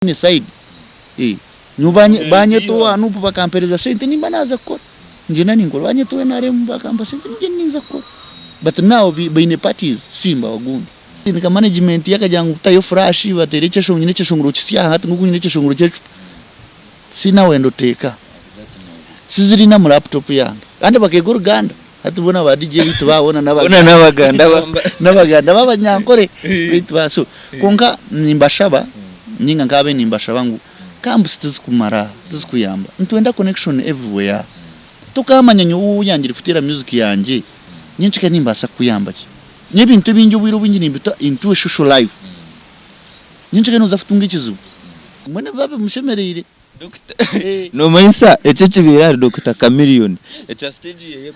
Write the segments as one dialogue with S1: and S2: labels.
S1: Tihaine side eh nyowe banyeta owa Nup bakampereza sente nimba naza kukora ngyenda ninkora banyeta owa nrm bakampa sente ningyenda ninza kukora but now baine parties simba wagundi. Nka management yo akagira ngu tayo flash bateere ekyeshongoro nyine ekyeshongoro kisya hati nkoku nyine ekyeshongoro kyecupa sinawenda oteeka siziri namu laptop yange kandi bakeega oruganda hati boona ba DJ beitu boona
S2: nabaganda
S1: nabaganda babanyankore beitu ba so kwonka nimbashaba ninga nkabe nimbashaba ngu camps tizikumara tizikuyamba nitwenda connection everywhere tokamanya nyowe ou yangire kuteera music yangye nyenkika nimbaasa kukuyamba ki nyowe ebintu ebingi obwire obwingi nimbita into a social life nyenkika noza kutunga ekizibu mbwenu biba bimushemereire.
S2: Nomanyisa eki ekibaire ahari Dokita Chameleone ekya stage yeye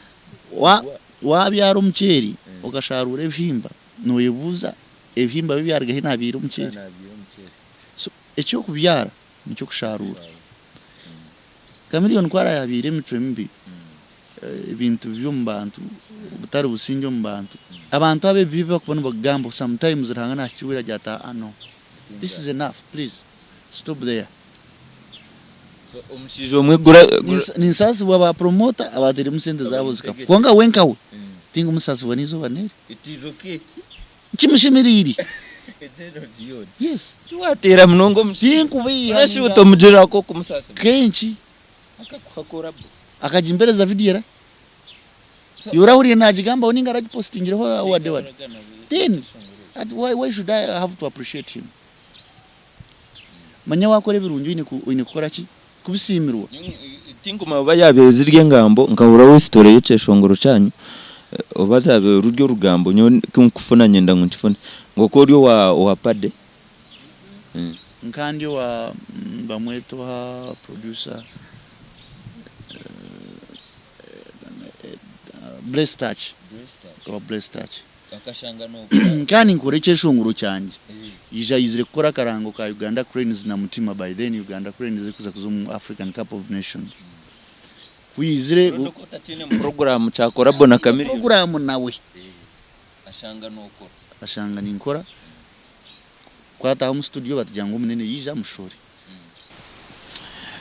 S1: kugwa. Wabyara omuceeri okasharuura ebihimba noyebuuza ebihimba bi byaruga hi nabyaire omuceeri? So ekyokubyara nikyo kusharuura. Chameleone ku arayabiire emicwe mibi, ebintu bibi omu bantu, obutari busingye omu bantu, abantu abo ebibi ebi barikuba nibagamba sometimes Ruhanga nahikya obwire agira ati aa no this is enough please stop there.
S2: Omushaija omwe gura.
S1: Ninsaasibwa ba promoter abaatairemu sente zaabo zikafa kwonka we nkawe tinkumusasibwa n'eizooba n'eri.
S2: It is okay.
S1: Kimushemereire. Yes.
S2: Tiwateera munonga omushaija.
S1: Tinkubeiha.
S2: Mbwenu shi otamugirira nk'okumusaasibwa?
S1: Kenki.
S2: Akakuha collabo.
S1: Akagimpereza video era. Iwe orahuriire nagigambaho ninga aragipositingireho wadde wadde? Then why, why should I have to appreciate him? Manya wakora ebirungi oine oine kukora ki? Kubisiimirwa.
S2: Tinkuma oba yabaire ziri engambo nkahuriraho story y'ekyeshongoro kyanyu oba zabaire ruri orugambo nyowe kunkufuna nyenda ngu nkifune ngu oku ori owa owa Paddy.
S1: Nka ndi owa bamweta oha producer Bless Touch owa Bless Touch. Nka ninkora ekyeshongoro kyangye, ija aizire kukora akarango ka Uganda Cranes na Mutima by then Uganda Cranes erikuza kuza omu African Cup of Nations. Ku yaizire. Ntaine puroguraamu nawe. Ashanga ninkora, ku ataaha omu studio batugira ngu omunene yaija amushore.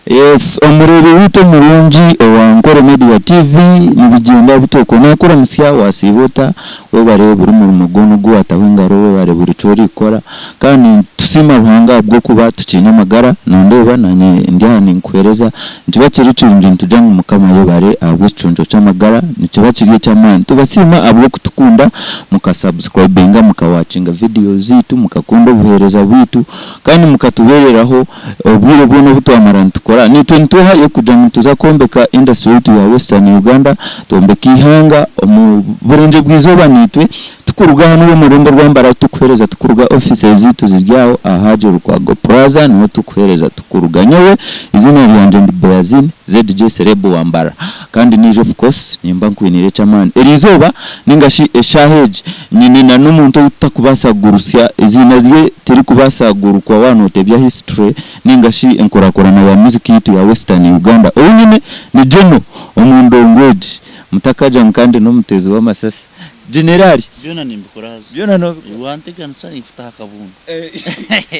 S2: Yes omureebi waitu omurungi owa Nkore Media TV nibigyenda bita okwo nakuramutsya wasiiba ota webare buri murimo gwona ogu wataho engaro webare buri kyorikukora kandi nitusiima Ruhanga ahabw'okuba tukiine amagara nondeeba nanye ndi aha ninkuhereza nikiba kiri kirungi nitugira ngu Mukama ayebare ahabw'ekiconco ky'amagara nikiba kiri eky'amaani nitubasiima ahabw'okutukunda muka subscribinga muka watchinga videos zaitu mukakunda obuhereza bwaitu Kandi mukatubeereraho obwire bwona obu twamara nitukora. Naitwe nitwehayo kugira ngu nituza kwombeka industry yaitu ya Western Uganda, twombeke eihanga omu Burengyerwa bw'eizooba naitwe tukuruga hanu omu rurembo rwa Mbarara tukuheereza tukuruga offices zaitu ziri aho aha Hajji Lukwago Plaza niho tukuheereza tukuruga. Nyowe eiziina ryangye ndi Beazin ZJ Celeb wa Mbarara kandi naija of course nimba nkwiniire eky'amaani. Eriizooba ninga shi eshaaha egi Nyine na n'omuntu ou tutakubaasa kugurutsya, eiziina rye tirikubaasa kugurukwa waaba nootebya history nainga shi enkurakurana ya music yaitu ya Western Uganda. Ou nyine ni General omu ndongo egi. Mutakagira ngu kandi n'omuteezi w'amasasi. Generali!
S1: Byona nimbikora haza.
S2: Byona noobikora?
S1: Iwe wanteganisa ninkutaho akabundu.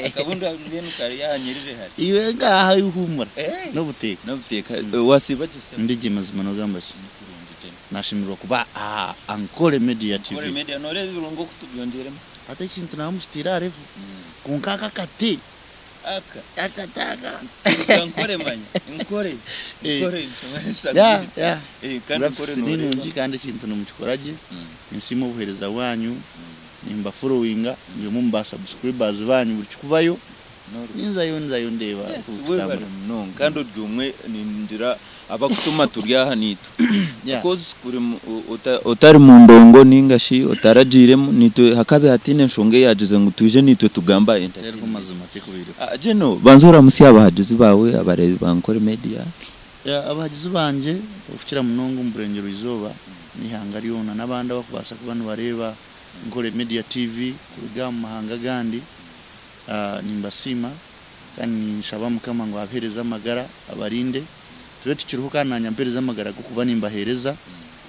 S2: Akabundu mbwenu kari aha nyirire hari?
S1: Iwe ngaaha iwe huumura. N'obuteeka.
S2: N'obuteeka. Wasiiba gye sebo?
S1: Ndi gye mazima noogamba ki? Nashemererwa kuba aha Ankole Media TV.
S2: Ankole Media noreeba ebirungo oku tubyongyeremu.
S1: Hati ekintu naba mukiteire aha level kwonka aka akate.
S2: Aka.
S1: Akate aka.
S2: Turuga Nkore manya. Nkore. Nkore nikimanyisa
S1: Yeah, yeah.
S2: Kandi Nkore
S1: Graphics ni
S2: noreeba.
S1: nungi kandi ekintu nimukikora gye. Ninsiima obuhereza bwanyu. Nimba followinga ndi omwe omu ba subscribers banyu buri kikubayo ninzayo nzayo ndeeba
S2: Yes,
S1: oku kitambura.
S2: webare munonga kandi ori omwe ningira Abakutuma turi aha naitwe. Because kuri otari mu ndongo ninga shi otaragiiremu naitwe hakabe hataine nshonga eyagize ngu twije naitwe tugambe aha entertainment. General banza oramutsye abahagizi baawe abareebi ba Nkore Media.
S1: Abahagizi bangye okukira munonga omu Burengyerwa Izooba n'eihanga ryona n'abandi abakubaasa kuba nibareeba Nkore Media TV kuruga omu mahanga agandi nimbasiima. Kandi ninshaba Mukama ngu abahereze amagara, abarinde, tube tukiriho kandi naanye ampereze amagara g'okuba nimbahereza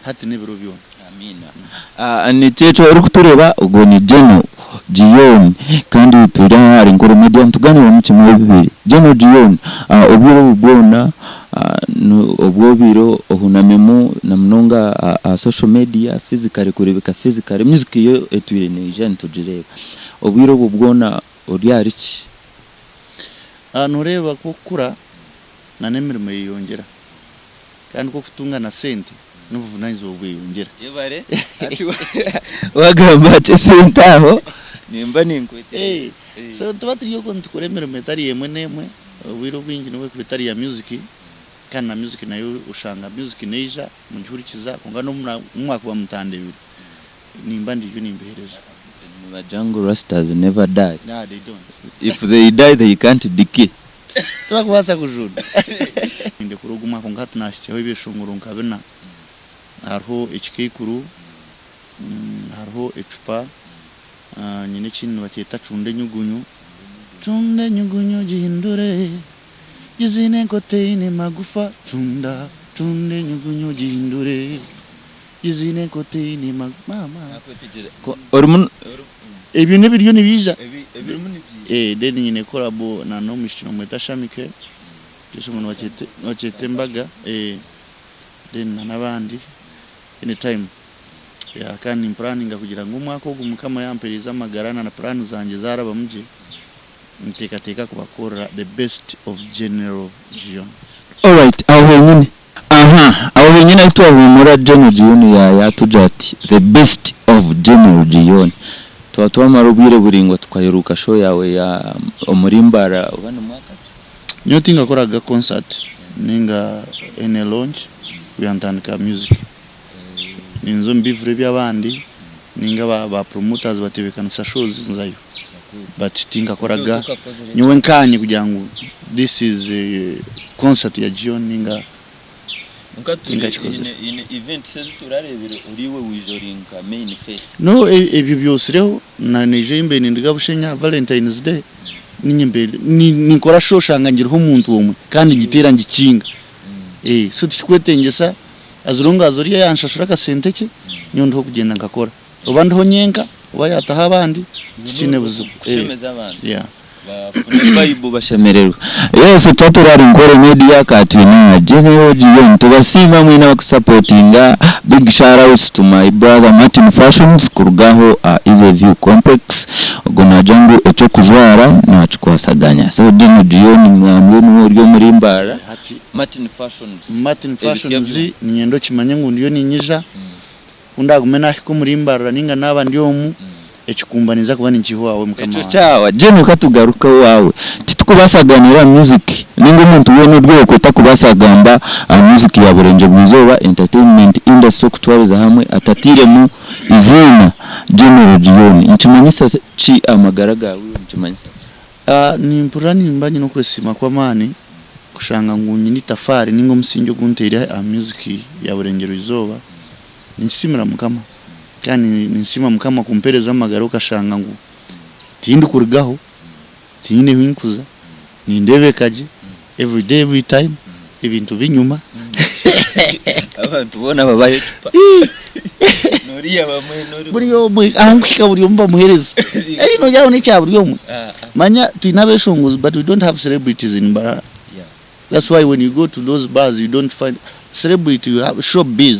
S1: hati n'ebiro byona.
S2: Amiina. Nikyo ekyo orikutureeba ogwo ni General. Gion kandi turi ahari Nkore Media nituganiramu kimwe bibiri. General Gion, obwire obu bwona obu obaire ohunamimu na munonga aha social media, physically kureebeka physically, music yo etwire neija nitugireeba. Obwire obwo bwona ori ahari ki?
S1: Noreeba ku okukura na n'emirimo eyeyongyera kandi ku okutunga na sente n'obuvunanyizibwa bweyongyera.
S2: Yebare hati wagamba ki esente aho nimba ninkwetegyereza.
S1: So nituba turi okwo nitukora emirimo etari emwe n'emwe, obwire obwingi nobu ekuba etari ya music kandi na music nayo oshanga music neija mugihurikiza kwonka nobu mwakuba mutandebire nimba ndiyo nimbihereza.
S2: Nibagira ngu Rastas never die.
S1: Nah they don't.
S2: If they die they can't decay.
S1: Tibakubaasa kujunda. Nindekura ogu mwaka kwonka hati nahitsyaho ebyeshongoro nka bina. Hariho ekikaikuru, hariho ecupa, nyine ekindi nibakyeta cunda enyugunyu. Cunda enyugunyu gihindure, giziine enkota eine magufa. Cunda, cunda enyugunyu gihindure, giziine enkota eine magufa. Maama. Ebyo n'ebiriyo nibiija. Then nyine collabo na n'omwishiki nibamweta Shamike, ekyeshongoro nibakyeta Embaga. Then na n'abandi anytime. Yeah, kandi nimpuraninga kugira ngu omwaka ogu Mukama yampereize amagara na na puraani zangye zarabamu gye, niteekateeka kubakorera the best of General Gion.
S2: Alright aho henyine. Aha aho henyine ahu twahumura General Gion yatugira ati the best of General Gion. Twaba twamara obwire buraingwa tukaheruka show yawe ya omuri Mbarara oba ni mwaka ki?
S1: Nyowe tinkakoraga concert ninga any launch kugira ntandika music. Ninza omu bivure eby'abandi ninga ba promoters batebekanisa shows nzayo but tinkakoraga nyowe nkanye kugira ngu this is concert ya Gion ninga tinkakikozire. No ebyo byosireho na neija ei mbaire ninduga Bushenya Valentine's day ninye mbaire ninkora show oshanga ngiriho omuntu omwe kandi ngiteera ngikinga so tikikwetengyesa as long as oriya yanshashura akasente kye nyowe ndiho kugyenda nkakora oba ndiho nyenka oba yataho abandi tikiine buzibu yeah.
S2: Bafune vibe bashemererwe. Yes twatura ahari Nkore Media ka twine nka General Gion nitubasiima mwena abakutusapotinga big shout outs to my brother Martin Fashions kuruga aho aha Easy View Complex ogwo nagira ngu ekyokujwara nakikwasaganya so General Gion mbwenu ori omuri Mbarara Martin Fashions
S1: Martin
S2: ebisya
S1: Fashions
S2: byona.
S1: niinyenda okimanye ngu ndiyo niinyija Ku ndaagume naahika omuri Mbarara nainga naaba ndi omu, ekikumba ninza kuba ninkiiha owaawe mukama
S2: Ekyo
S1: wangye.
S2: kyawa. Jane ka tugaruke owaawe. Titukubaasa kugaaniira aha music nainga omuntu weena ori okwe takubaasa kugamba aha music ya Burengye bw'eizooba, entertainment industry okutwariza hamwe atatairemu eiziina General Gion. Nikimanyisa ki aha magara gaawe iwe nikimanyisa ki?
S1: Nimpurira nimba nyine okwesiima kw'amaani kushanga ngu nyine itafaari nainga omusingi ogu ntaire aha music ya Burengyerwa Izooba. Ninkisiimira Mukama kandi ninsiima Mukama kumpereza amagara okashanga ngu tindikurugaho, tinyine ahu nkuza, nindeebeka gye every day every time, ebintu binyuma.
S2: Abantu boona babaha ecupa. N'oriya bamuhe n'ori
S1: Buri omwe ahu nkuhika buri omwe bamuhereza. Eri nogira ngu n'ekya buri omwe. Manya twine abeshongozi but we don't have celebrities in Mbarara. That's why when you go to those bars you don't find celebrity you have show biz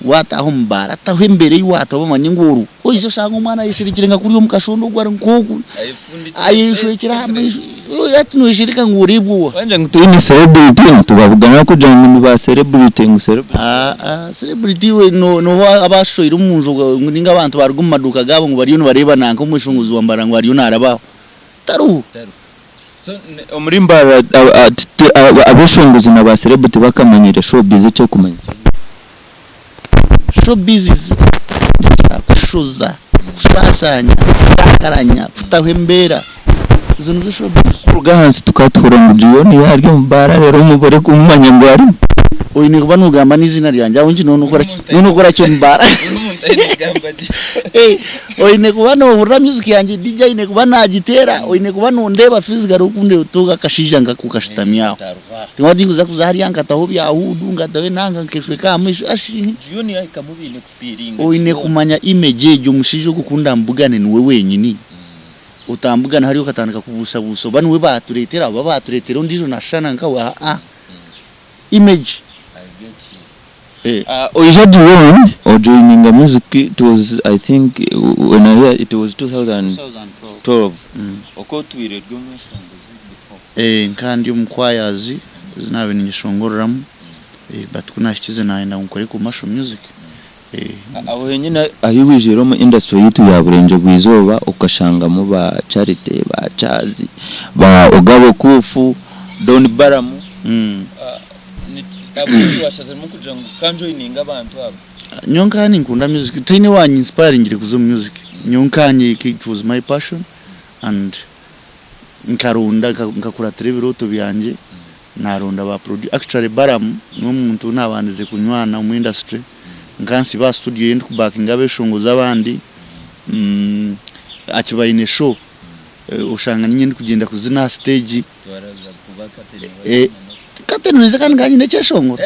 S1: wataaha omu baara taho embera ei waataho bamanye ngu oru oije oshange omwana ayesherekire nka kuriya omu kashonda ogu ari nk'oku ayeshwekire aha maisho hati noyeshereka ngu oreebwe owa.
S2: Wangye ngu twine celebrity nitubabugana kugira ngu ni ba celebrity ngu celebrity.
S1: Aa celebrity iwe noha abashoire omunju ninga abantu baruga omu maduuka gaabo ngu bariyo nibareeba nanka omweshongozi wa Mbarara ngu ariyo naaraba aho tariho.
S2: Omuri Mbarara abeshongozi na ba celeb tibakamanyire showbiz ekirikumanyisa.
S1: Showbiz kushoza, kusasanya, kutakaranya, kutaho embeera. Ezo nizo showbiz.
S2: Kuruga ahansi tukatuhurira ngu Gion yaarya omu baara reero mubure kumumanya ngu arimu.
S1: Oine kuba nogamba n'eiziina ryangye aho ngi nonokora ki nonokora ki omu baara Eh, oine kuba nohurira music yangye DJ aine kuba nagiteera oine kuba nondeeba physically okundeeba oti ogu akashaija nkaku kashutami aho. Tinkuba tinkuza kuza hariya nkataho bya huudu nkataho enanga nkeshweka aha maisho ashi. Oine kumanya image egyo omushaija ogu ku ndamubugane niwe wenyini. Otambugana hariya okatandika kubuusabuusa oba niwe baatureetera oba baatureetera ondiijo naashushana nkawe aa. Image. Eh.
S2: Oija Dion ojoininga music it was I think when I hear it was 2012 oku otwire ori omweshongozi before.
S1: Eh, nkaba ndi omu choirs ezi naabaire ninyeshongoreramu but ku naahikize naayenda ngu nkore commercial music.
S2: Aho henyine ahi wijiire omu industry yaitu ya Burengyerwa izooba okashangamu ba Charity, ba Charles, ba Ogabo Kufu, Don Balaam. Ahabw'enki washaziremu kugira ngu ka njoininge abantu aba?
S1: Nyowe nkaba ninkunda music, tihaine owaanyi inspiringire kuza omu music. Nyowe nkanye it was my passion and nkaronda nkakuratira ebirooto byangye Naronda ba produ actually Balaam niwe muntu ou nabandize kunywana omu industry nkansiiba aha studio ye ndikubakinga abeshongozi abandi akiba aine show oshanga ninye ndikugyenda kuzina aha stage curtain raiser kandi nkaba nyine ekyeshongoro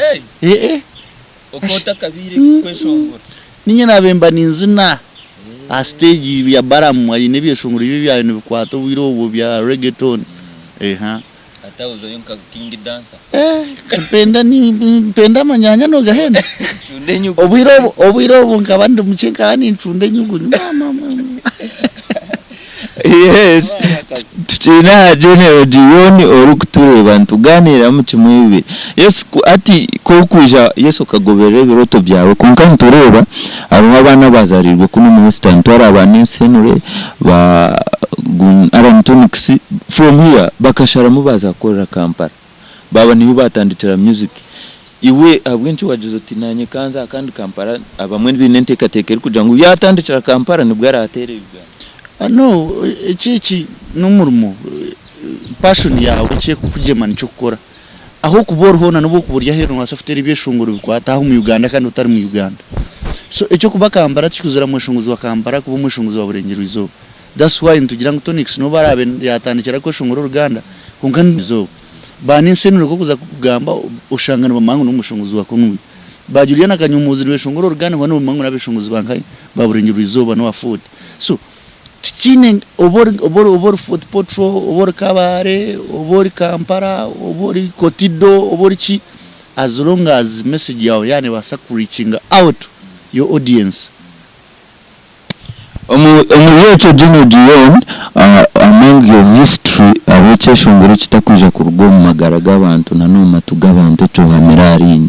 S1: ninye nabaire mba ninzina aha stage ya Balaam aine ebyeshongoro bye ebyabaire nibikwata obwire obwo bya reggaeton.
S2: Hati ozayo nka king dancer.
S1: Eh, mpenda ni mpenda amanyanya nogahenda.
S2: Ncunda enyugu.
S1: Obwire obu obwire obu nkaba ndi mukye nkaba nincunda enyugu mama mama.
S2: Yes, tukiine aha General Dion orikutureeba nitugaaniiramu kimwe bibiri. Yes, ku hati ku orikwija yes okagoberera ebirooto byawe kwonka nitureeba hariho abaana abazaariirwe kunu omu Western twara ba Nince Henry, ba Allan Toniks from here bakasharamu baaza kukorera Kampala baaba niyo baatandikira music. Iwe ahabw'enki waagize oti naanye ka nze aha kandi Kampala abamwe baine enteekateeka erikugira ngu yaatandikira Kampala nibwo araateere Uganda.
S1: No, eki eki n'omurimo, passion yaawe eki erikukugyema nikyo okukora. Ah'okuba ori hoona n'obu orikuba ori aheeru noobaasa kuteera ebyeshongoro bikwate aha omu Uganda kandi otari mu Uganda. So eky'okuba Kampala tikikuzira mweshongozi wa Kampala kuba omweshongozi wa Burengyerwa Izooba. That's why nitugira ngu Tonix n'obu araabe yaatandikire arikweshongora Oruganda kwonka ni Izooba. Ba n'ensenure nk'okuza kugamba oshanga nibamanya ngu n'omweshongozi wa kunuya. Ba Juliana Kanyomozi nibeshongora Oruganda kwonka nibamanya ngu n'abeshongozi ba nkahi? Ba Burengyerwa Izooba n'owa Fort. So Tikiine oba ori oba ori oba ori Fort Portal, oba ori Kabale, oba ori Kampala, oba ori Kotido, oba ori ki, as long as message yaawe yaaba neebaasa ku reachinga out your audience.
S2: Omu omuri ekyo General Dion, among your history hariho ekyeshongoro ekitakwija kuruga omu magara g'abantu na n'omu matu g'abantu eki ohamire ahari inye.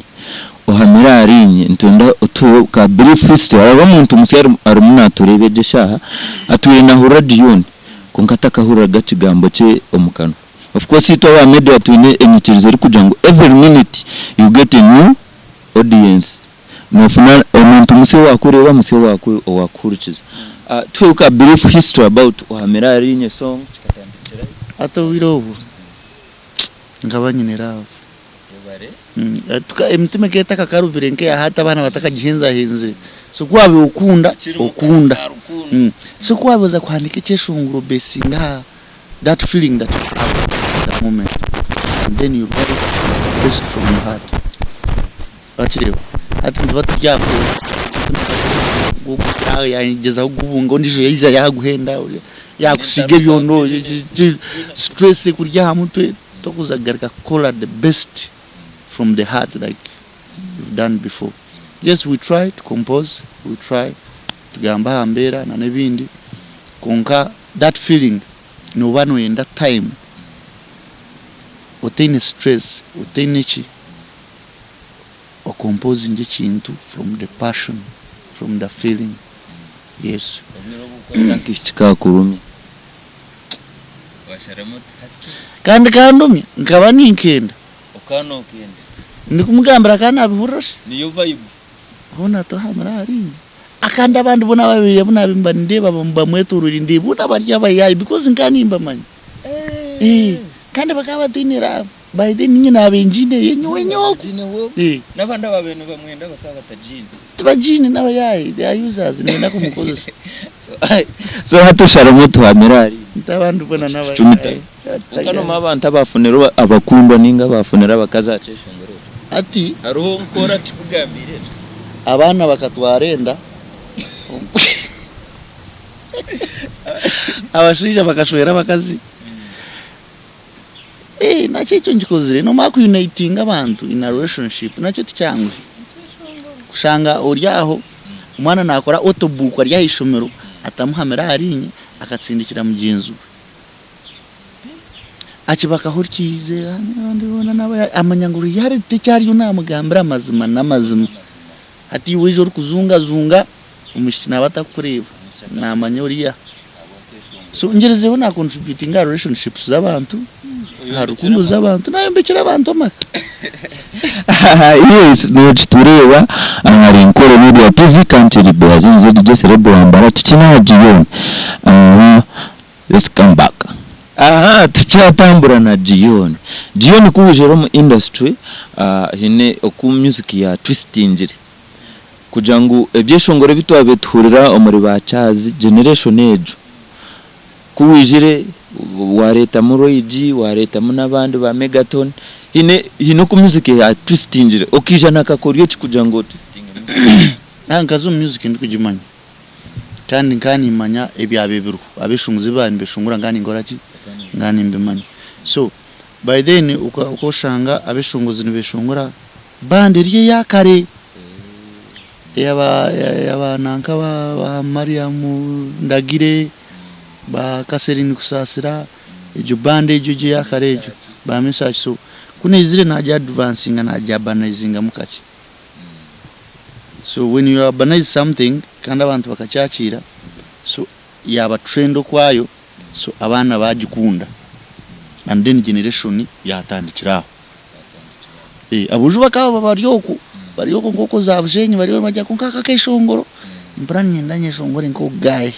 S2: Ohamire ahari inye, nitwenda otuhe ka brief history, hariho omuntu musya arimu natureeba egi eshaaha, atwire nahurira Dion kwonka atakahuriraga kigambo kye omu kanwa. Of course itwe aba media twine enyikiriza erikugira ngu every minute you get a new audience, nofuna omuntu musya owakureeba, musya owakuhurikiza. Tuhe ka brief history about Ohamire ahari inye song kikatandikira hi?
S1: Hati obwire obwo nkaba nyine love. Emitima ekaba etakakarubire nk'eya hati abaana batakagihenzahenzire. So ku waabaire okunda, okunda. So ku waabaire oza kuhandiika ekyeshongoro obeesinga aha that feeling that you have at that moment and then you write based from your heart. Wakireeba? Hati nituba turi aha yaagyezaho kugubunga ondiijo yaija yaaguhenda, yaakusiiga ebyondo, stress ekurya aha mutwe. Tokuza kugaruka kukora the best from the heart like you've done before. Yes we try to compose, we try tugamba aha mbeera na n'ebindi kwonka that feeling nooba nooyenda time otaine stress, otaine ki, okompozinge ekintu from the passion, from the feeling, yes.
S2: Obwire obu akaishiki kaakurumya.
S1: Kandi kandumya, nkaba ninkenda. Ndikumugambira akaba nabihurira shi. Hoona tohamire ahari inye. Akandi abandi boona ababaire abu naabaire mba nindeeba bamwetoroire ndeeba boona bari abayaayi because nkaba nimbamanya. Eh, kandi bakaba bataine love. By then ninye naaba ngiine eyenyowe nyowe. Eh.
S2: N'abandi ababaire nibamwenda bakaba batagiine.
S1: Tibagiine n'abayaaye, they are users, nibenda kumukozesa.
S2: So hati osharamu otuhamire ahari
S1: Nti abandi boona
S2: Tucumita.
S1: n'abayaaye.
S2: Kwonka noomanya abantu abaafunire abakundwa nainga abaafunire abakazi aha kyeshongoro ekyo.
S1: Hati
S2: Hariho nk'ori akikugambiire ekyo?
S1: abaana bakatwara enda, abashaija bakashwera abakazi. Eh, nakyo ekyo nkikozire. Nomara ku unitinga abantu in a relationship nakyo tikyanguhi. Kushanga ori aho omwana nakora auto book ari aha ishomero atamuhamire ahari inye akatsindikira mugyenzi we. Akiba akahurikiize abandi boona naba amanya ngu reality eki ariyo namugambira amazima n'amazima. Hati iwe waija orikuzungazunga omwishiki naba atakukureeba namanya oriya. So ngyerizeho na contributinga aha relationships z'abantu, aha rukundo z'abantu, nayombekyera abantu amaka.
S2: Yes, nokitureeba ahari Nkore Media TV kandi kiri Beazinze DJ Celeb Wambara tukine aha Gion. Aha, let's come back. Aha, tukyatambura na Gion. Gion ku waijire omu industry, ah, haine oku music ya twistingire. Kugira ngu ebyeshongoro ebi twabaire tuhurira omuri ba Charles generation egyo, ku waijire wareetamu Roy G, wareetamu n'abandi ba Megaton, haine haine oku music ya twistingire, okaija na kakoryo ki kugira ngu otwistinge music?
S1: Nkaza omu music ndikugimanya kandi nkaba nimanya ebyabaire biriho, abeshongozi ebi baabaire nibeshongora nkaba ninkora ki? Nkaba nimbimanya. So by then okaba oshanga abeshongozi nibeshongora Band eri eya kare eyaba nanka ba Mariam Ndagire, ba Catherine Kusasira, egyo band egyo egyo eya kare egyo ba Mesach so ku naizire nagi advancinga nagi urbanizingamu kakye. So when you urbanize something kandi abantu bakakyakiira so yaba trend okwayo so abaana bagikunda and then generation yatandikira aho. Aboojo bakaba bari okwo, bari okwo nk'okwo za Bushenyi bariyo nibagira kwonka aka akeshongoro mpurira niinyenda nyeshongore nk'ogu guy.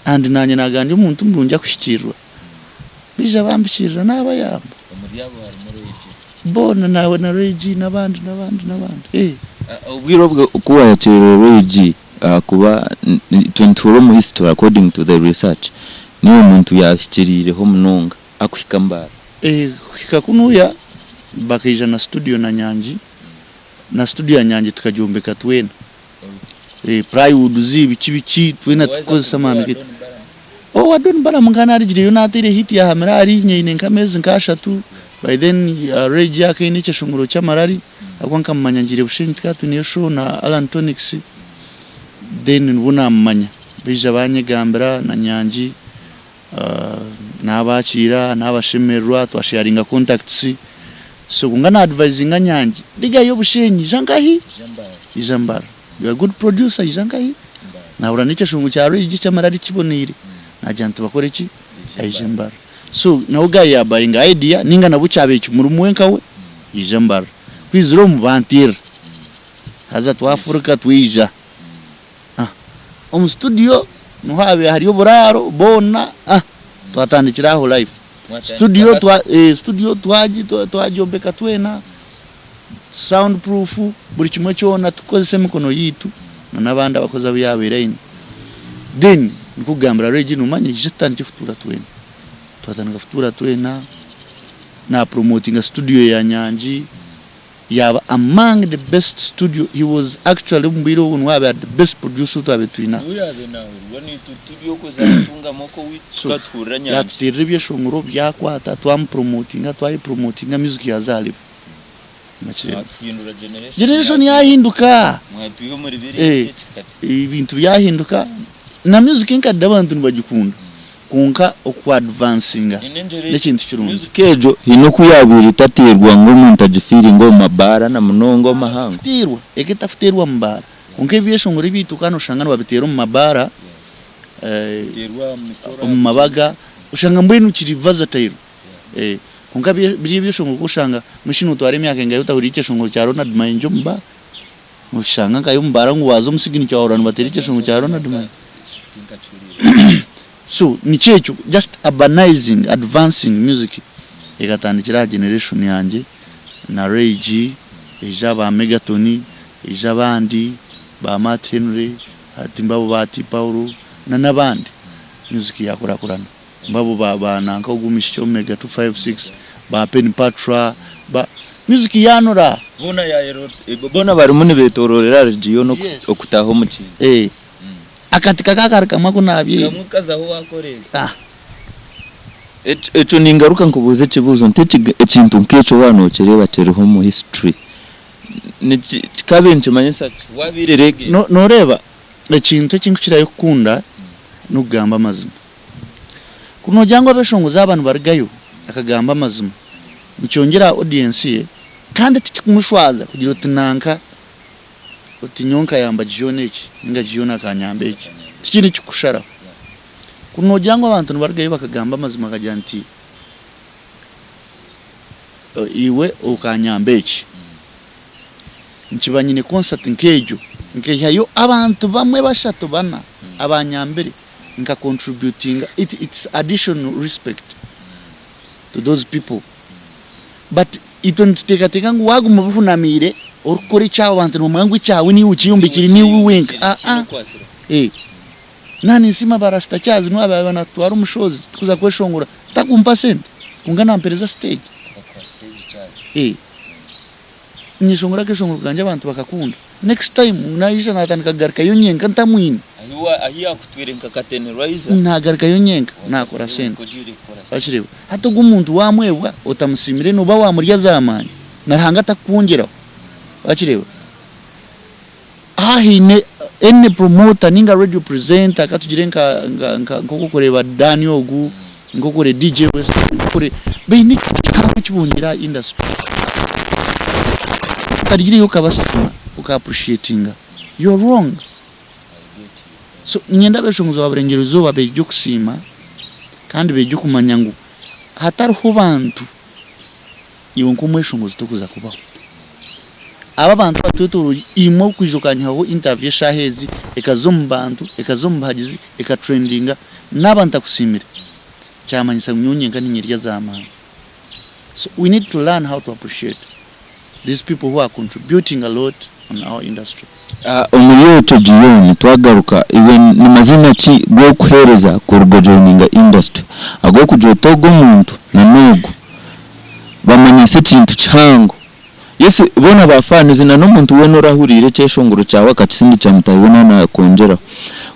S1: And naanye naagira ndi omuntu murungi akuhikiirira. Baija bampikiirira naabayamba.
S2: Omuri abo harimu Roy G.
S1: Boona naawe na Roy G n'abandi n'abandi n'abandi.
S2: Obwire obwo ku waayakiirire Roy G ahakuba itwe nituhurira omu history according to the research niiwe muntu yaahikiriireho munonga akuhika Mbarara.
S1: Kuhika kunuya bakaija na studio na Nyangi, na studio ya Nyangi tukagyombeka twena. Plywoods biki biki twena tukukozesa amaani gaitu. Owa Don Balaam nkaba narigireyo nateire hit yahamire ahari inye eine nk'ameezi nk'ashatu by then Ray G akaba aine ekyeshongoro ky'amarari ahabw'okuba nkamumanya ngiire Bushenyi tukaba twineyo show na Allan Toniks then nibwo namumanya baija banyegambira na Nyangi Naabakiira, naabashemererwa, twasheyaringa contacts. So kwonka na advisinga Nyangi, rigayo Bushenyi, ija nkahi? Ija Mbarara. You are good producer, ija nkahi? Naahurira n'ekyeshongo kya Ray G ky'amarari kiboneire, naagira nti bakore ki? Aije Mbarara. So nawe guy yaabayinga idea nainga nabwo kyabaire kimurimu we nkawe, yaija Mbarara. Ku aizire omu banteerera, haza twafurika twaija. Omu studio niho habaire hari oburaaro boona twatandikira aho life. Studio twa studio twagyombeka twena, sound proof buri kimwe kyona tukukozesa emikono yaitu na n'abandi abakozi abu yaabaire aine. Then nikwo kugambira Regi noomanya ija tutandikye kutuura twena. Twatandika kutuura twena, naapromotinga studio ya Nyangi. Yaaba among the best studio he was actually omu bwire obwo niwe abaire the best producer ou twabaire twine aha. So yatuteerera ebyeshongoro byakwata twamupromotinga twayepromotinga music yaaza aha level. Nokireeba? Generation yahinduka ebintu byahinduka na music enkadde abantu nibagikunda. Kwonka oku advancinga n'ekintu kirungi.
S2: Music egyo haine oku yaabaire etateerwa ngu omuntu agifiiringe omu mabaara na munonga omu mahanga.
S1: Etakuteerwa, eka etakuteerwa mu baara. Kwonka ebyeshongoro ebyaitu kandi oshanga nibabiteera omu mabaara, omu mabaga, oshanga mbwenu kiri versatile. Kwonka biri ebyeshongoro ku oshanga mbwenu shi nootwara emyaka engahi otahuriire ekyeshongoro kya Ronald Mayinja omu baara? Noshanga nkayo omu baara ngu waaza omu signature wahurira nibateera ekyeshongoro kya Ronald Mayinja. So nikyo ekyo just urbanizing, advancing music ekatandikira aha generation yangye na Ray G, eija ba Megatoni, eija abandi ba Matt Henry, hati mbabo ba T Paul na n'abandi music yakurakurana. Mbabo ba ba nanka ogu omwishiki Omega 256, ba Penny Patra, ba music yanura.
S2: Boona boona barimu nibetororera ahari Gion okutaaha omu kintu.
S1: Eh. Akati kaka kari kamwe aku nabyaire.
S2: Kamwe kazaho wakoreeza.
S1: Ah.
S2: Ekyo ningaruka nkubuuze ekibuuzo nti ekintu nk'ekyo waaba nokireeba kiriho omu history kikabaire nikimanyisa ki? Wabaire reggae.
S1: Noreeba ekintu ekinkukirayo kukunda nokugamba amazima. Ku nogira ngu abeshongozi aba nibarugayo akagamba amazima nikyongyera aha audience ye kandi tikikumushwaza kugira oti nanka oti nyowe nkayamba Gion eki ninga Gion akanyamba eki tikiine ekikusharaho. Ku nogira ngu abantu nibarugayo bakagamba amazima bakagira nti iwe okanyamba eki, nikiba nyine concert nk'egyo nkaihayo abantu bamwe bashatu bana abanyambire nka contributinga it it's additional respect to those people but itwe nituteekateeka ngu waaguma obihunamiire orikukora ekyawe abantu nibamanya ngu ekyawe niiwe okiyombekire niiwe wenka aa eh na ninsiima ba Rasta Charles niwe abaire natutwara omu shows tukuza kweshongora takumpa sente kwonka nampereza stage eh Nyeshongora akeshongoro kangye abantu bakakunda. Next time naija natandika kugarukayo nyenka ntamwine.
S2: Ahu yakutwire nka kateni raiza.
S1: Nagarukayo nyenka nakora sente. Wakireeba? Hati ogwo omuntu wamwebwa otamusiimire noba wamurya za maani na Ruhanga atakukwongyeraho. Wakireeba? Aha haine any promoter ninga radio presenter katugire nka nka nka nkoku orikureeba Dan ogu, nkoku orikureeba DJ West, nkoku orikureeba baine ekihango eki bongyire aha industry. Otarigireyo okabasiima oka appreciatinga you are wrong. So niinyenda abeshongozi ba Burengyerwa Izooba beegye okusiima kandi beegye okumanya ngu hatariho bantu Iwe nk'omweshongozi tokuza kubaho. Aba abantu abatwetoroire imwe okwija okanyihaho interview eshaaha ezi ekaza omu bantu, ekaza omu bahagizi, eka trendinga naaba ntakusiimire kyamanyisa ngu nyowe nyenka ninyerya za maani. So we need to learn how to appreciate these people who are contributing a lot on our industry.
S2: Omuri ekyo Gion twagaruka iwe ni mazina ki g'okuhereza kuruga ojoininga industry ag'okugira oti ogu omuntu na n'ogu bamanyise ekintu kihango yes boona ba fans na n'omuntu weena orahuriire ekyeshongoro kyawe akakisindikira mutaahi we naaba nakwongyeraho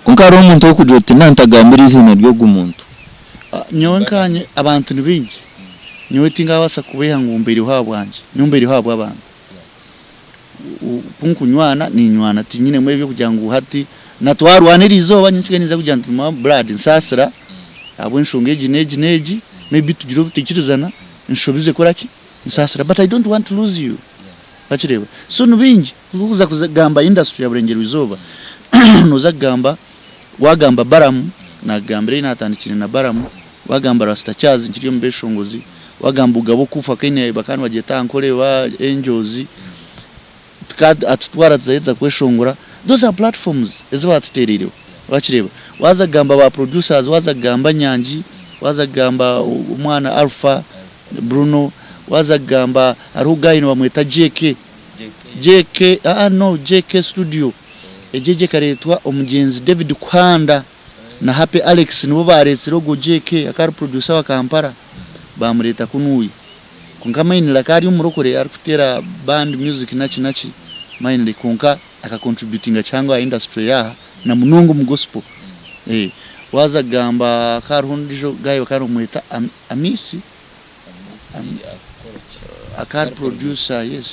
S2: kwonka hariho omuntu orikugira oti nantagambira eiziina ry'ogu muntu.
S1: Nyowe nkanye abantu ni baingi nyowe tinkabaasa kubaiha ngu mbaireho ahabwangye nyowe mbaireho ahabw'abantu. Ku nkunywana ninywana tinyinemu eby'okugira ngu hati na twarwana eriizooba nyowe ninza kugira nti my blood nsaasira ahabw'enshonga egi n'egi n'egi maybe tugire obutaikirizana enshobi zikora ki nsaasira but I don't want to lose you wakireeba so ni bingi kuza kugamba industry ya Burengyerwa izooba nooza kugamba wagamba Balaam nagambira ei natandikire na Balaam wagamba Rasta Charles nkiri omu beshongozi wagamba Ugaba okufa Kenya bakaba nibagyeta Ankole oba Angels atutwara tuzaheza kweshongora those are platforms ezi batutereireho wakireeba waza kugamba ba producers waza kugamba Nyangi waza kugamba omwana Alpha Bruno waza kugamba hariho guy nibamweta JK JK no JK studio egyo egyo ekareetwa omugyenzi David Kuhanda na Happy Alex nibo bareetsire ogwo JK akaba ari producer wa Kampala bamureeta kunuuya kwonka mainly akaba ari omurokore arikuteera band music naki naki mainly kwonka aka contributinga kihango aha industry yaaha na munonga omu gospel waza kugamba hakaba hariho ondiijo guy bakaba nibamweta Amisi akaba ari producer yes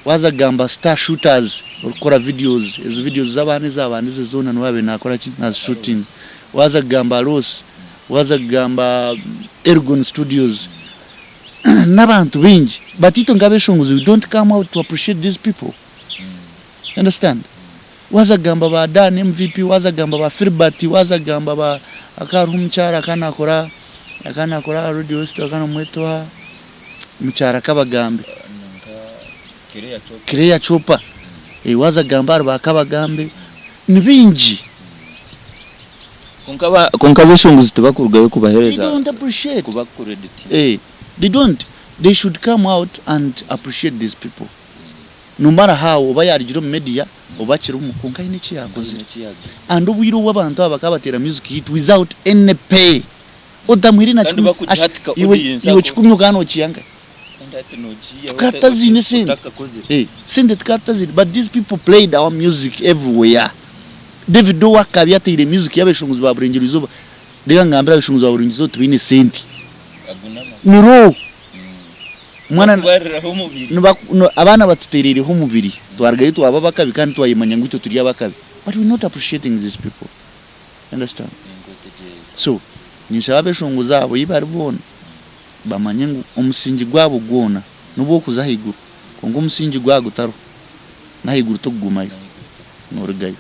S1: waza kugamba Star Shooters orikukora videos ezo videos z'abaana ezabandize zoona niwe abaire nakora ki nazi shootinga waza kugamba Loss waza kugamba Elgon Studios n'abantu baingi but itwe nk'abeshongozi we don't come out to appreciate these people you understand waza kugamba ba Dan MVP waza kugamba ba Filbert waza kugamba ba hakaba hariho omukyara akaba nakora akaba nakora aha radio West bakaba nibamweta oha omukyara Kabagambe Claire Chopper waza kugamba ahari ba Kabagambe ni baingi.
S2: Kwonka aba kwonka abeshongozi tibakurugayo
S1: They
S2: kubahereza
S1: don't appreciate.
S2: kuba credit.
S1: Eh, they don't. They should come out and appreciate these people. No matter how oba yarugire omu media oba akirimu kwonka haine eki yakozire. And obwire obu abantu aba bakaba bateera music hit without any pay. Otamuhaire na
S2: Kandi
S1: kikumi
S2: bakugihatika
S1: iwe
S2: audience
S1: iwe
S2: ako.
S1: kikumi okaba nokiiha nkahi?
S2: Kandi hati nogiihaho
S1: Tukaba tutaziine sente.
S2: otakakozire.
S1: Eh, sente tukaba tutaziine but these people played our music everywhere. Davido we akaba ataire music y'abeshongozi ba Burengyerwa Izooba. Reeba ngambire abeshongozi ba Burengyerwa Izooba tibaine sente.
S2: Ago n'amazima.
S1: Ni raw. Omwana
S2: Bakubariraho omubiri.
S1: nibaku no abaana batutereireho omubiri twarugayo twaba abakabi kandi twayemanya ngu itwe turi abakabi but we not appreciating these people. You understand?
S2: Ninkwetegyereza.
S1: So ninshaba abeshongozi abo ei bari boona bamanye ngu omusingi gwabo gwona n'obwokuza ahaiguru kwonka omusingi gwaba gutariho n'ahaiguru tokugumayo norugayo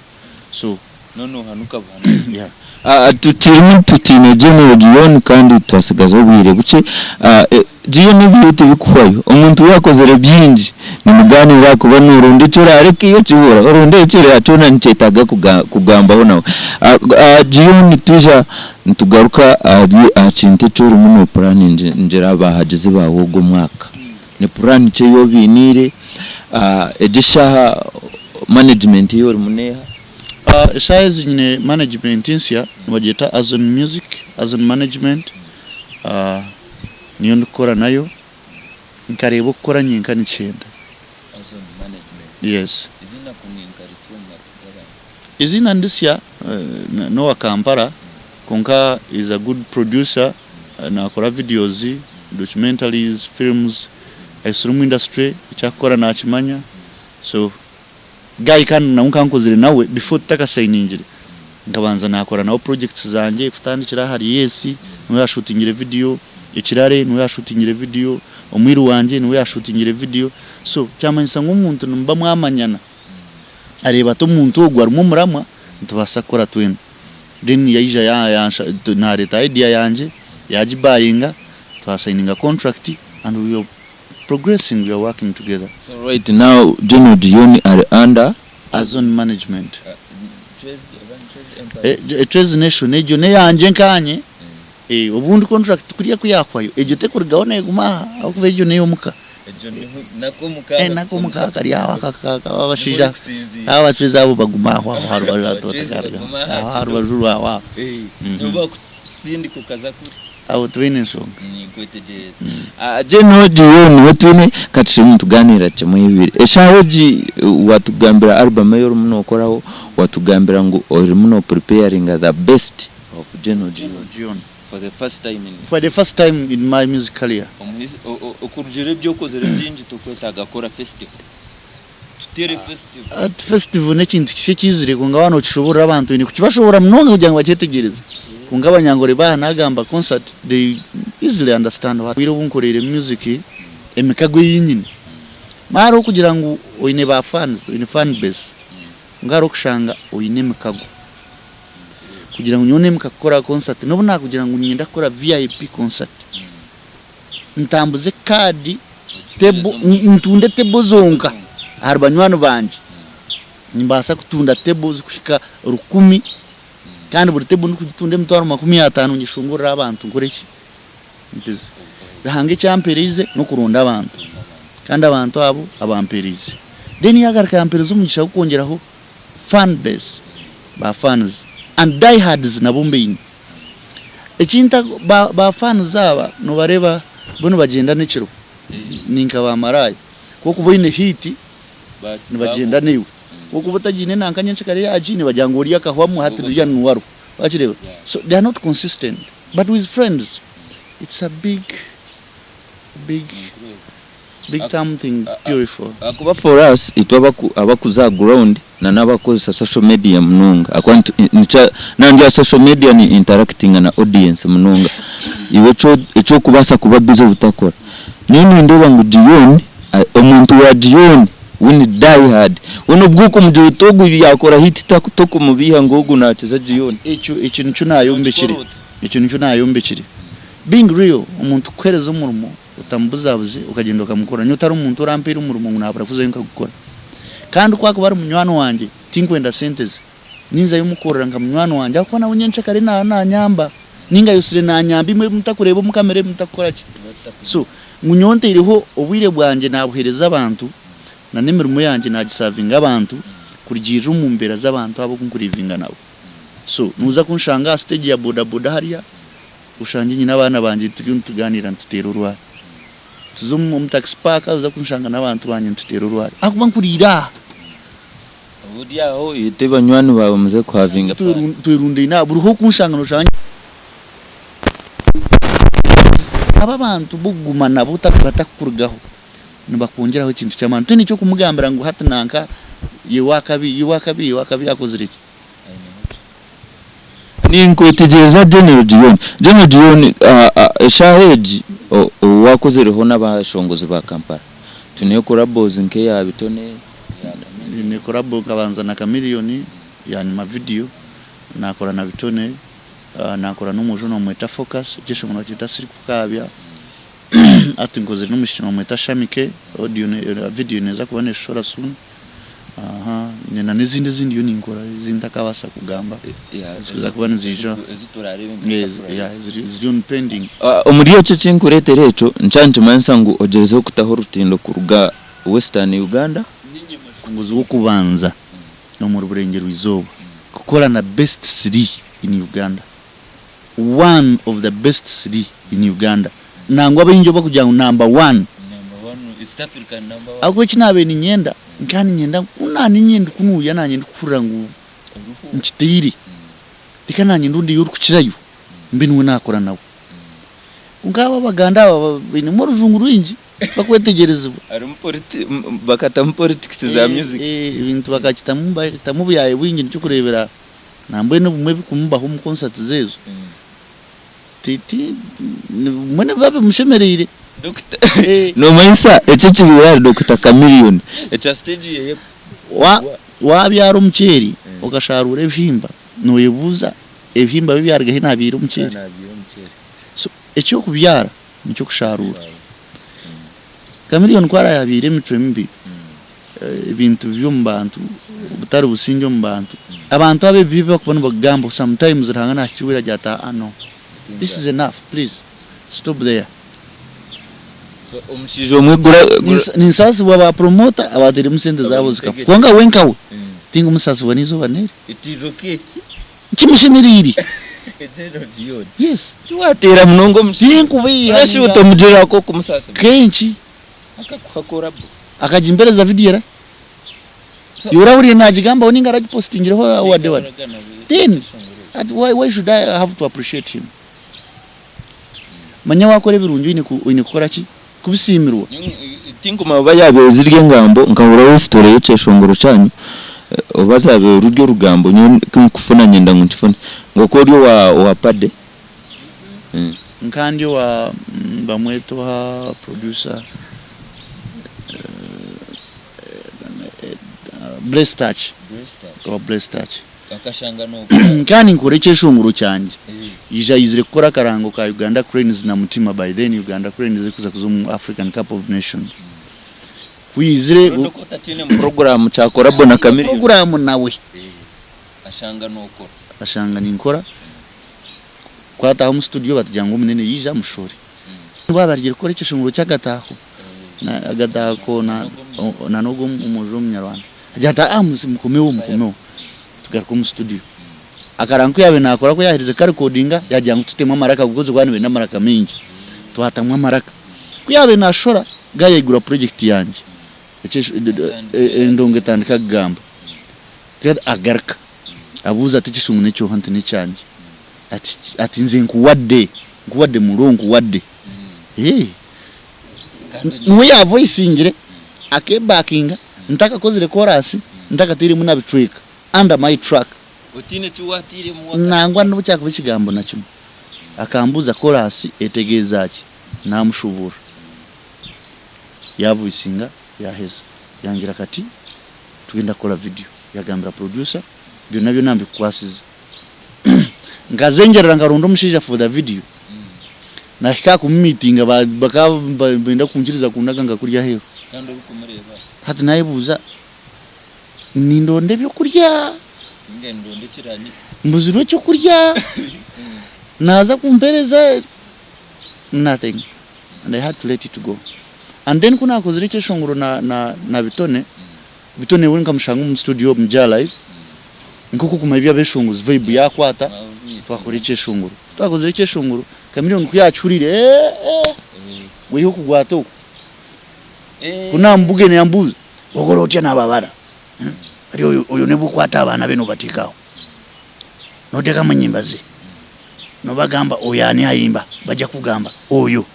S1: so
S2: No nohanuka buhanuka.
S1: yeah.
S2: Ah, tukirimu tutiine General Gion kandi twasigaza obwire bukye. Ah, eh, Gion ebihe tibikuhwayo. Omuntu wakozere byingi nimuganira ahakuba noronda eki orareka iyo kibura, oronda eki ora kyona nikyetaaga kuga kugambaho nawe. Ah, ah, Gion twija nitugaruka ahari aha kintu eki orimu no puraningira abahagizi baawe ogu omwaka. Ni puraani ki ei obainiire? Ah, egi eshaaha management ei orimu neeha?
S1: Eshaaha ezi nyine management nsya nibagyeta Azon Music, Azon Management niyo ndikukora nayo nkareeba okukora nyenka nikyenda.
S2: Azon Management.
S1: Yes.
S2: Eiziina ku ninka risya omu matu g'abantu?
S1: Eiziina niritsya n'owa Kampala kwonka is a good producer nakora videos, documentaries, films, ahisire omu industry eki arikukora nakimanya so Guy kandi nawe nkaba nkozire nawe before tutakasayiningire nkabanza nakora nawe projects zangye kutandikira ahari Yes niwe yashutingire video, Ekirare niwe yashutingire video, Omwiru wangye niwe yashutingire video so kyamanyisa ngu omuntu nimuba mwamanyana areeba ati omuntu ogu arimu omuramwa nitubaasa kukora twena then yaija nareeta idea yangye yagibayinga twasayininga contract and we are progressing we are working together.
S2: So right now General Dion ari under.
S1: Azon management. Echwezi Nation egyo neyangye nkanye obundi contract kuriya kuyahwayo egyo tekurugaho neguma aha ahabw'okuba egyo neyomuka. Nako omuka kari aho abashaija abachwezi abo baguma aho aho aharubaju batakarugaho aho aharubaju rwawe aho.
S2: Sindika okaza kuri.
S1: Abo tibaine nshonga.
S2: Ninkwetegyereza. Gen Ogi we niwe twine ka turimu nitugaaniira kimwe ibiri. Eshaaha egi watugambira album ei orimu nookoraho, watugambira ngu orimu noopreparinga the best of Gen Ogi for the first time in.
S1: For the first time in my music career.
S2: Okurugiirira ebi okozire bingi tokwetaaga kukora festival. Tuteere festival.
S1: Hati festival n'ekintu kisya ekiizire kwonka waaba nookishoboorora abantu oine kukibashoboorora munonga kugira ngu bakyetegyereze. Kwonka Abanyankore baaba naagamba concert they easily understand what. Obwire obu nkoreire music emikago ei nyine, hariho okugira ngu oine ba fans, oine fan base kwonka hariho okushanga oine emikago. Kugira ngu nyowe neemuka kukora concert n'obu naakugira ngu niinyenda kukora VIP concert, ntambuze kaadi table ntunde table zonka ahari banywani bangye nimbaasa kutunda table zikuhika rukumi kandi buri table ndikugitunda emitwaro 50 ngishongorere abantu nkore ki mpize Ruhanga eki ampereize n'okuronda abantu kandi abantu abo abampereize then yagaruka yampereza omugisha gw'okwongyeraho fan base ba fans and diehards nabo mbaine. Ekintu ba ba fans aba nobareba bo nibagyenda nekiro ninka ba maraya ku okuba oyine hit nibagyenda naiwe ku okuba otagiine nanka nyencakare yagi nibagira ngu oriya akahwamu hati oriya niwe ariho wakireba so they are not consistent but with friends it's a big big big something beautiful.
S2: Ahakuba for us itwe abakuza aha ground na n'abakukozesa social media munonga ahakuba nangye aha social media ni interactinga na audience munonga iwe eki orikubaasa kuba busy obutakora. Nyowe nindeeba ngu Dion omuntu wa Dion we ni die hard we n'obu orikumugira oti ogu yaakora hit tokumubeiha ngu ogu naakiza Dion.
S1: Ekyo ekyo nikyo naayombekire ekyo nikyo naayombekire being real omuntu kukuheereza omurimo Otamubuzabuze okagyenda okamukora. Nyowe tariho muntu orampaire omurimo ngu nabura kuzayo nkagukora. Kandi ku akuba ari munywani wangye, tinkwenda sente ze. Ninzayo mukorera nka munywani wangye ahakuba nawe nyencakare naaba nanyamba ninga ayosire nanyamba imwe ebi mutakureeba omu kamera ebi mutakukora ki. So ngu nyowe ntaireho obwire bwangye nabuheereza abantu na n'emirimo yangye nagisavinga abantu kurugiirira omu mbeera z'abantu abo oku nkurivinga nabo. So noza kunshanga aha stage ya boda boda hariya oshangye nyine abaana bangye turiyo nitugaaniira nituteera orwari. Tuze omu taxi park oza kunshanga n'abantu bangye nituteera orwari ahakuba nkuriire aha.
S2: Obu ori aho oyete banywani baawe muze kuhavinga fani.
S1: Twerundaine aha buri h'okunshanga noshanga abo abantu b'okuguma nabo batakukurugaho nibakwongyeraho ekintu ky'amaani. Toine ky'okumugambira ngu hati nanka ye w'akabi, ye w'akabi, ye w'akabi akozire ki.
S2: Ninkwetegyereza General Gion. General Gion, eshaaha egi ou wakozireho n'abashongozi ba Kampala, twineyo collabos nk'eya Bitone, eya Chameleone.
S1: Nyine collabo nkabanza na Chameleone yanyima video, nakora na Bitone, nakora n'omwojo nibamweta Focus, ekyeshongoro nibakyeta Sirikukaabya, hati nkozire n'omwishiki nibamweta Shamike, audio video neeza kuba neshohora soon. Aha, nyine na n'ezindi ezi ndiyo ninkora ezi ntakabaasa kugamba ezikuza kuba niziija eziri on pending.
S2: Omuri ekyo ekinkureetera ekyo nikyo nikimanyisa ngu ogyerizeho kutaho orutindo kuruga Western Uganda.
S1: Niinye mushongozi w'okubanza omuri Burengyerwa Izooba kukora na best three in Uganda, one of the best three in Uganda nangwa abaingi obu bakugira ngu number one. Ahabw'okuba eki naabaire niinyenda, nkaba niinyenda ku naanye ndikunuuya naanye ndikuhurira ngu nkiteire, reka naanye ndondeyo orikukirayo mbe niwe naakora nawe. Kwonka aba Abaganda aba bainemu orujungu rwingi tibakwetegyerezibwa.
S2: Bakatamu politics za music.
S1: Ebintu bakakitamu bakitamu obuyaayi bwingi nikyo orikureebera nambwenu obumwe ebirikumubaho omu concerts ezo. Ti ti bimwe nibiba bimushemereire.
S2: Dokita nomanyisa eki ekibaire ahari Dokita Chameleone ekya stage yeye
S1: Wa wabyara omuceeri okasharuura ebihimba noyebuuza ebihimba bi byaruga hi nabyaire omuceeri. So ekyokubyara nikyo kusharuura. Chameleone ku arayabiire emicwe mibi ebintu bibi omu bantu, obutari busingye omu bantu, abantu abo ebibi ebi barikuba nibagamba sometimes Ruhanga nahikirwe agira ati aa no this is enough please stop there.
S2: So omushaija omwe gura gura.
S1: Ninsaasibwa ba promoter abateiremu sente zaabo zikafa kwonka we nkawe tinkumusaasibwa n'eizooba n'eri.
S2: It is okay.
S1: Kimushemereire. Yes.
S2: Tiwateera munonga omushaija.
S1: Tinkubeiha.
S2: Mbwenu shi otamugirira nk'okumusaasibwa?
S1: Kenki.
S2: Akakuha collabo.
S1: Akagimpereza video era. Iwe orahuriire nagigambaho ninga aragipostingireho wadde wadde. Then ati why, why should I have to appreciate him? Manya wakora ebirungi oine oine kukora ki? Kubisiimirwa.
S2: Tinkuma oba yabaire ziri engambo nkahuriraho story y'ekyeshongoro kyanyu oba zabaire ruri orugambo nyowe kunkufuna nyenda ngu nkifune ngu oku ori owa owa Paddy.
S1: Nka ndi owa bamweta oha producer Bless Touch owa Bless Touch nka ninkora ekyeshongoro kyangye ija aizire kukora akarango ka Uganda Cranes na Mutima by then Uganda Cranes erikuza kuza omu African Cup of Nations ku yaizire
S2: Program kya collabo na Chameleone
S1: program nawe ashanga ninkora. Ku ataaha omu studio batugira ngu omunene yaija amushore. Baaba barugire kukora ekyeshongoro ky'agataaho, agataaho na n'ogwo omwojo w'omunyarwanda agira ati aa mukomeho mukomeho tugaruka omu studio. Akarango ku yaabaire naakora ku yaaherize kukarekodinga yaagira ngu tutemu amaraka ahabw'okuba bakaba nibenda amaraka maingi, twatamu amaraka. Ku yaabaire naashora guy yaigura project yangye endongo etandika kugamba agaruka abuuza ati ekyeshongoro n'ekyoha nti n'ekyangye. Ati ati nze nkuwadde, nkuwadde mulo nkuwadde. Eeh. Niwe yavoisingire akebakinga ntakakozire chorus ntakateiremu na bicweka under my track.
S2: Otiine eki wateiremu wakati.
S1: Nangwa nobu kyakuba ekigambo na kimwe. Akambuuza chorus etegeeza ki? Namushubuurira. Yavoisinga yaheza. Yangira kati tugenda kukora video. Yagambira producer byona byona mbikukwasize. Nkazengyerera nkaronda omushaija for the video nahika aha kumumitinga bakaba nibenda kunkiriza kundaga nka kurya aheeru. Hati nayebuuza nindonda ebyokurya Mbuzirwe ekyokurya, naaza kumpereza nothing and I had to let it go. And then ku naakozire ekyeshongoro na na na Bitone, Bitone we nkamushanga omu studio omu Jah Live, nk'oku okumanya eby'abeshongozi vibe yaakwata, twakora ekyeshongoro. Ku twakozire ekyeshongoro, Chameleone ku yaakihuriire, eeh eeh, weiha okugwata oku. Ku naamubugene yambuuza, Okora otya n'aba baana? Ari oyo oyo nobu okwata abaana be nobateeka aho notekamu enyimba ze nobagamba oyo ani ayimba bajja kukugamba oyo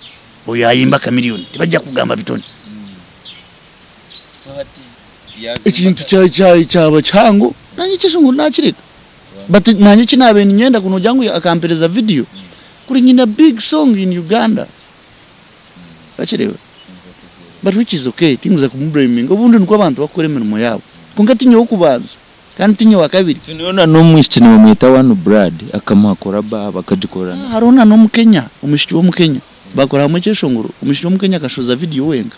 S1: oyo ayimba Chameleone tibajja kukugamba Bitone. Ekintu kyaba kihango nanye ekyeshongoro nakireka but nanye ekinabaire ninyenda ku nogira ngu akampereza video kuri nyine big song in Uganda Wakireeba? But which is okay, tinkuza kumublaminga, obundi nikwo abantu bakukora emirimo yaabo. Kwonka tinye w'okubanza kandi tinye wa kabiri.
S2: Twineho na n'omwishiki nibamweta One Blood akamuha collabo aha bakagikora na.
S1: Hariho na n'omukenya, omwishiki w'omukenya bakora hamwe ekyeshongoro, omwishiki w'omukenya akashohoza video wenka.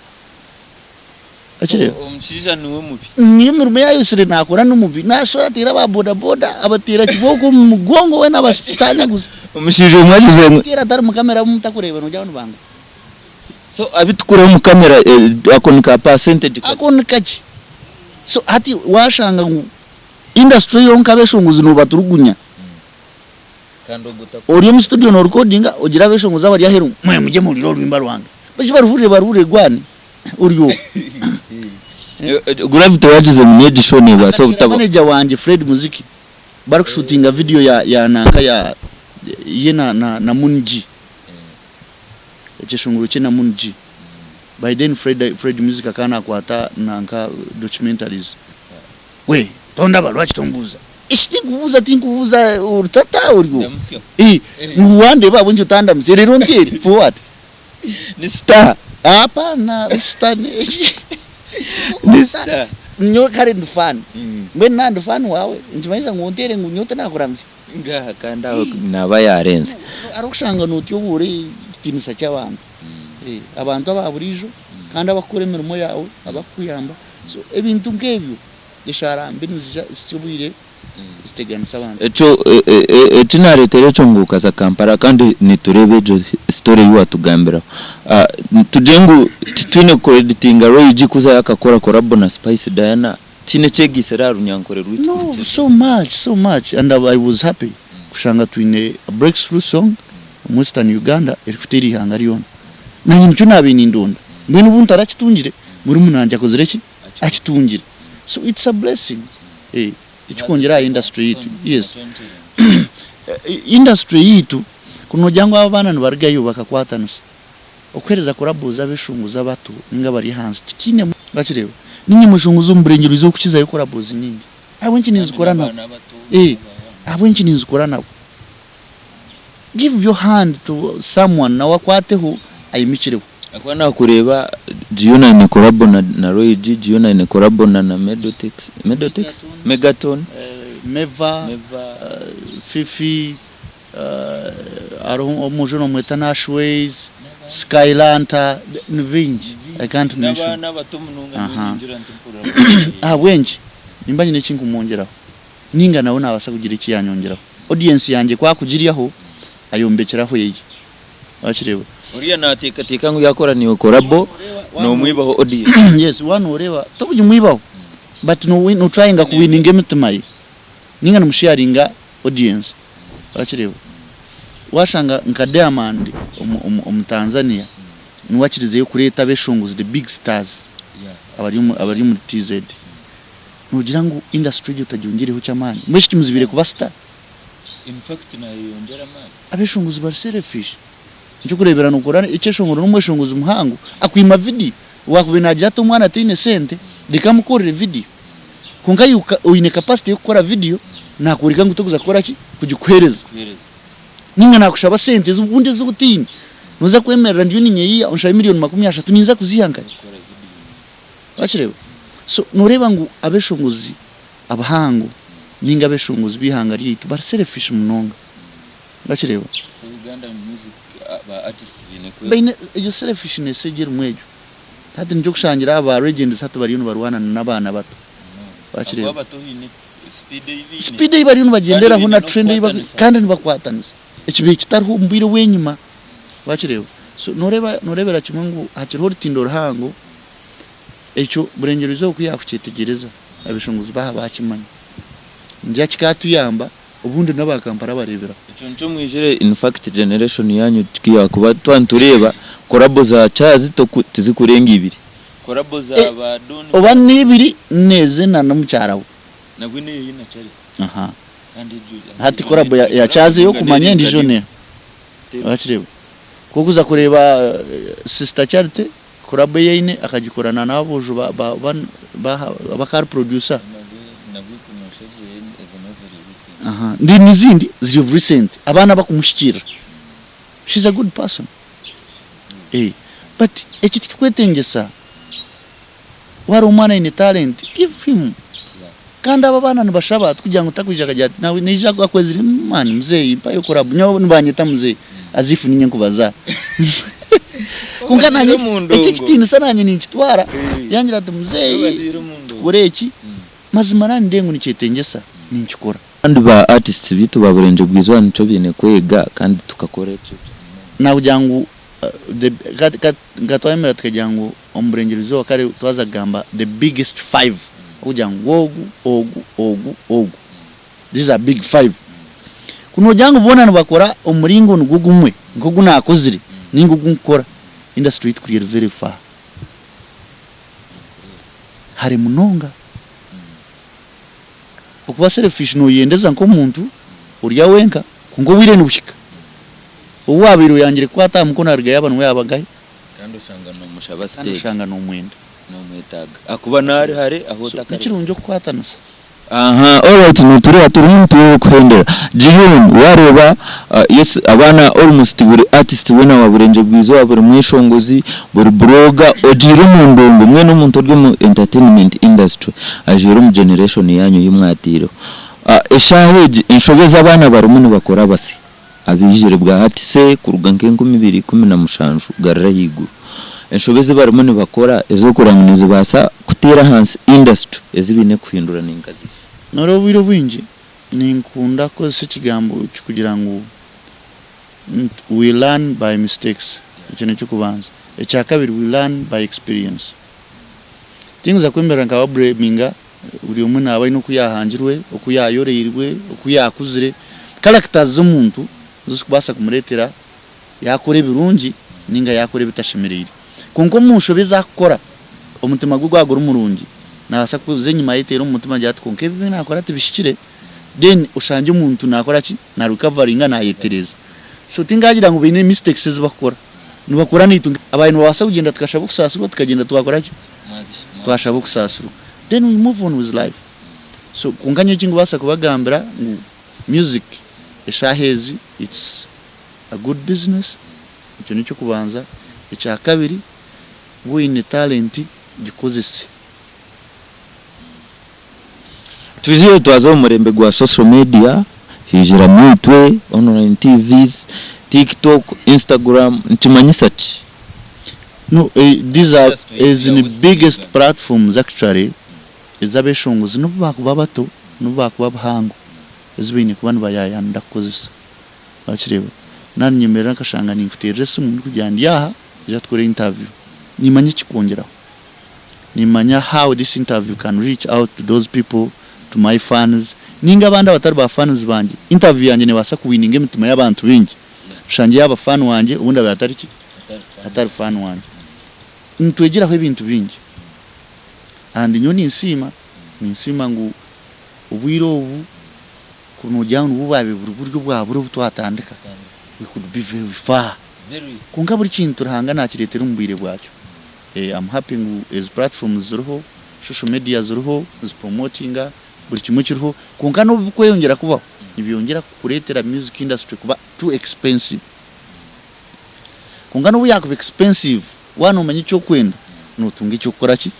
S1: Wakireeba?
S2: Omushaija niwe mubi.
S1: Niyo emirimo ei ayosire nakora ni mubi, nashora ateera aba boda boda, abateera kibooko omu mugongo weena abashanyaguza.
S2: Omushaija omwe agize ngu.
S1: Kuteera atari mu kamera mutakureeba nogira ngu nibanguha.
S2: So abitukura omu kamera ako ni ka percentage kakye.
S1: Ako ni kakye. So hati washanga ngu industry yonka abeshongozi nobaturugunya. Ori omu studio no recordinga ogira abeshongozi abari aheru ngu mwe mugye muhurire orwimba rwange. Beitu baruhurire baruhurire gwani ori ogu.
S2: Gravity wagize ngu negi show nebaasa
S1: Akateera
S2: obutaba.
S1: manager wangye Fred Muziki barikushutinga video ya nanka ya ye na Moon G. Ekyeshongoro kye na Moon G. By then Fred Fred Music akaba nakwata nanka documentaries. We tondaba lwaki tombuuza? Ish tinkubuuza tinkubuuza ori tata ori oha? Ii ngu wandeeba ahabw'enki otandamutsya reero onteere for what?
S2: Ni star.
S1: Hapana star n'enki?
S2: Ni star.
S1: Nyowe kare ndi fan. Mbwenu naaba ndi fan waawe nikimanyisa ngu onteere ngu nyowe tinaakuramutsya?
S2: Ngaaha kandi aho naaba yaarenze.
S1: Hariho okushanga nootyoboora ekitiinisa ky'abantu. Abantu aba buriijo kandi abakukora emirimo yaawe, abakukuyamba. So ebintu nk'ebyo eshaara mbi niziija zitsya obwire ziteganisa abantu.
S2: Ekyo eki naareetera ekyo ngu okaza Kampala kandi nitureeba egyo story ei waatugambiraho. Tugire ngu titwine kucreditinga Roy G kuzayo akakora collabo na Spice Diana, tihaine ekyegaitsire aha runyankore rwaitu
S1: No,
S2: kurugiirira.
S1: so much, so much and I was happy kushanga twine a breakthrough song omu Western Uganda erikuteera eihanga ryona. Nanye nikyo naabaire nindonda. Mbwenu obu ntarakitungire, murumuna wangye akozire ki? Akitungire. So it's a blessing eh, ekikwongyera aha industry yaitu. Yes. Industry yaitu ku noogira ngu aba abaana nibarugayo bakakwatanisa, Okuheereza kurabuuza abeshongozi abato ninga abari ahansi tikiine Wakireeba? Ninye mweshongozi omu burengyerwa izooba okukizayo kurabuuzi nyingi. Ahabw'enki ninzikora nabo? Ee, ahabw'enki ninzikora nabo? Give your hand to someone nawe akwateho ayimukireho.
S2: Ahakuba nakureeba Giona aine collabo na Roy G, Giona aine collabo na Medotex, Medotex? Megaton.
S1: Meva, Fifi. Hariho omwojo nomweta Nash Ways, Skylanta, ni baingi I can't mention. Ahabw'enki? Nimba nyine eki nkumwongyeraho ninga nawe nabaasa kugira eki yanyongyeraho. Audience yangye ku akugiryaho ayombekyeraho eye. Wakireeba?
S2: Oriya nateekateeka ngu yakora naiwe collabo nomwibaho audience.
S1: Yes, waaba noreeba tokugimwibaho but no tryinga kuwininga emitima ye ninga nomusharinga audience. Wakireeba? Washanga nka Diamond omu omu Tanzania niwe akirizeyo kureeta abeshongozi the big stars abari omu abari omuri TZ. Nogira ngu industry egyo tagyongyereho ki amaani? Mbwenu shi kimuzibiire kuba star? Abeshongozi bari selfish. Nikyokureebera nokora ekyeshongoro nomweshongozi muhango akwima video. Owakubaire nagira ati omwana taine sente reka amukorere video. Kwonka iwe oine capacity yokukora video nakworeka ngu tokuza kukora ki? Kugikuhereza. Ninga nakushaba sente obundi ezi otaine. Noza kwemerera ndiyo ninyeyiya onshabe million 30 ninza kuziha nkahi? Wakireeba? So noreeba ngu abeshongozi abahango ninga abeshongozi beihanga ryaitu bari selfish munonga. Wakireeba? Baine egyo selfishness egyo erimu egyo. Hati nikyo okushangira aba ba legends hati bariyo nibarwana n'abaana bato. Wakireeba? Speed ei bariyo nibagyenderaho na trend ei kandi nibakwatanisa ekibaire kitariho omu bwire obw'enyima wakireeba. So noreeba noreebera kimwe ngu hakiriho orutindo ruhango ekyo Burengyerwa Izooba ku yaakukyetegyereza abeshongozi baaha baakimanya ngira kikaatuyamba obundi n'aba Kampala bareeberaho.
S2: Ekyo nikyo mwijire in fact generation yanyu kuba twaba nitureeba collabo za Charles tizikurenga ibiri. Collabo za ba Don
S1: Oba n'ibiri n'eze na n'omukyara we.
S2: Nabwe n'eye na Charity.
S1: Aha.
S2: Kandi egyo
S1: Hati collabo ya Charles ey'okumanya endijo neha? Wakireeba? Ku okuza kureeba Sister Charity collabo ei aine akagikora na n'aboojo ba ba ba aba car producer. Aha. Then ezindi ziri of recent abaana abakumuhikiirira. She's a good person. Eh, but eki tikikwetengyesa. Waaba omwana aine talent, give him. Kandi abo abaana nibashaba tikugira ngu takwija akagira ati nawe naija akwezire man muzeeyi mpayo collab nyowe nibanyeta muzeeyi as if ninye nkubazaara. Kwonka nanye eki ekitiinisa nanye ninkitwara yangira ati muzeeyi tukore eki mazima na nindeeba ngu nikyetengyesa ninkikora.
S2: Kandi ba artists beitu ba Burengyerwa bw'eizooba nikyo baine kwega kandi tukakora ekyo.
S1: Nakugira ngu Nka twayemera tukagira ngu omu Burengyerwa Izooba kare twaza kugamba the biggest five okugira ngu ogu, ogu, ogu, ogu these are big five. Ku nogira ngu boona nibakora omuringo nigwo gumwe nk'ogu naakozire ninga ogu nkukora, industry yaitu kuri eri very far, hare munonga. Okuba selfish noyeyendeza nk'omuntu ori wenka kwonka obwire nibuhika ou wabaire oyangire kukwata aha mukono arugayo aba niwe yabagayo
S2: Kandi oshanga nomushaba
S1: kandi
S2: siteegi.
S1: oshanga nomwenda.
S2: Nomwetaaga ahakuba nari hare ahu
S1: So
S2: otakareebire.
S1: nikirungi okukwatanisa.
S2: Aha alright nitureeba turimu nitureeba okuhendera. Jihyun wareeba yes abaana almost buri artist weena wa Burengyerwa bw'eizooba buri mweshongozi buri blogger ogiire omu ndongo mbwenu omuntu ori omu entertainment industry ajwaire omu generation yaanyu ei mwataireho. Eshaaha egi enshobe ezi abaana barimu nibakora basya abaijire bwahati say kuruga nk'enkumi ibiri 17 kugarura ahaiguru enshobe ezi barimu nibakora ez'okureeba ngu nizibaasa kuteera ahansi industry ezi baine kuhindura ni nka ziiha?
S1: Noreeba obwire obwingi ninkunda kukozesa ekigambo eki kugira ngu we learn by mistakes ekyo neky'okubanza. Ekyakabiri we learn by experience. Tinkuza kwemerera nkaba blaminga buri omwe naaba aine oku yaahangirwe, oku yaayoreirwe, oku yaakuzire. Characters z'omuntu nizo zirikubaasa kumureetera yaakora ebirungi nainga yaakora ebitashemereire. Kwonka omu nshobe ezi arikukora, omutima gwe gwaba guri murungi, naabaasa kuza enyima ayeteere omu mutima agire ati kwonka ebi ebi naakora tibihikire, then oshangye omuntu naakora ki? Na recoveringa naayetereeza. So tinkagira ngu baine mistakes ezi barikukora. Nibakora naitwe ababaire nibabaasa kugyenda tukashaba okusaasirwa tukagyenda twakora ki? Twashaba okusaasirwa then we move on with life. So kwonka nyowe ekindikubaasa kubagambira ngu music eshaaha ezi it's a good business ekyo n'eky'okubanza. Ekyakabiri waaba oine talent gikozese.
S2: Twizire twaza omu murembe gwa social media, haijiramu itwe, online TVs, TikTok, Instagram, nikimanyisa ki?
S1: No, these are ezi ni biggest platforms actually ez'abeshongozi n'obu baakuba bato n'obu baakuba bahango ezi baine kuba nibayayanira kukozesa. Wakireeba? Naaba ninyemerera nkashanga ninkuteerera esimu ndikugira ndi aha ija tukore interview. Nimanya ekikwongyeraho. Nimanya how this interview can reach out to those people, to my fans ninga abandi abatari ba fans bangye. Interview yangye nebaasa ku winninga emitima y'abantu baingi. Oshangye yaaba fan wangye obundi abe atari ki? Atari fan wangye. Nitwegyeraho ebintu bingi and nyowe ninsiima, ninsiima ngu obwire obu kuri nogira ngu nibwo bwabaire buri buryo bwa buri obu twatandika, we could be very far. Kwonka buri kintu Ruhanga nakireetera omu bwire bwakyo. Am happy ngu ezi platforms ziriho, social media ziriho nizipromotinga buri kimwe kiriho kwonka n'obu birikweyongyera kubaho nibyongyera kureetera music industry kuba too expensive. Kwonka n'obu yaakuba expensive waaba noomanya eki orikwenda nootunga eky'okukora ki?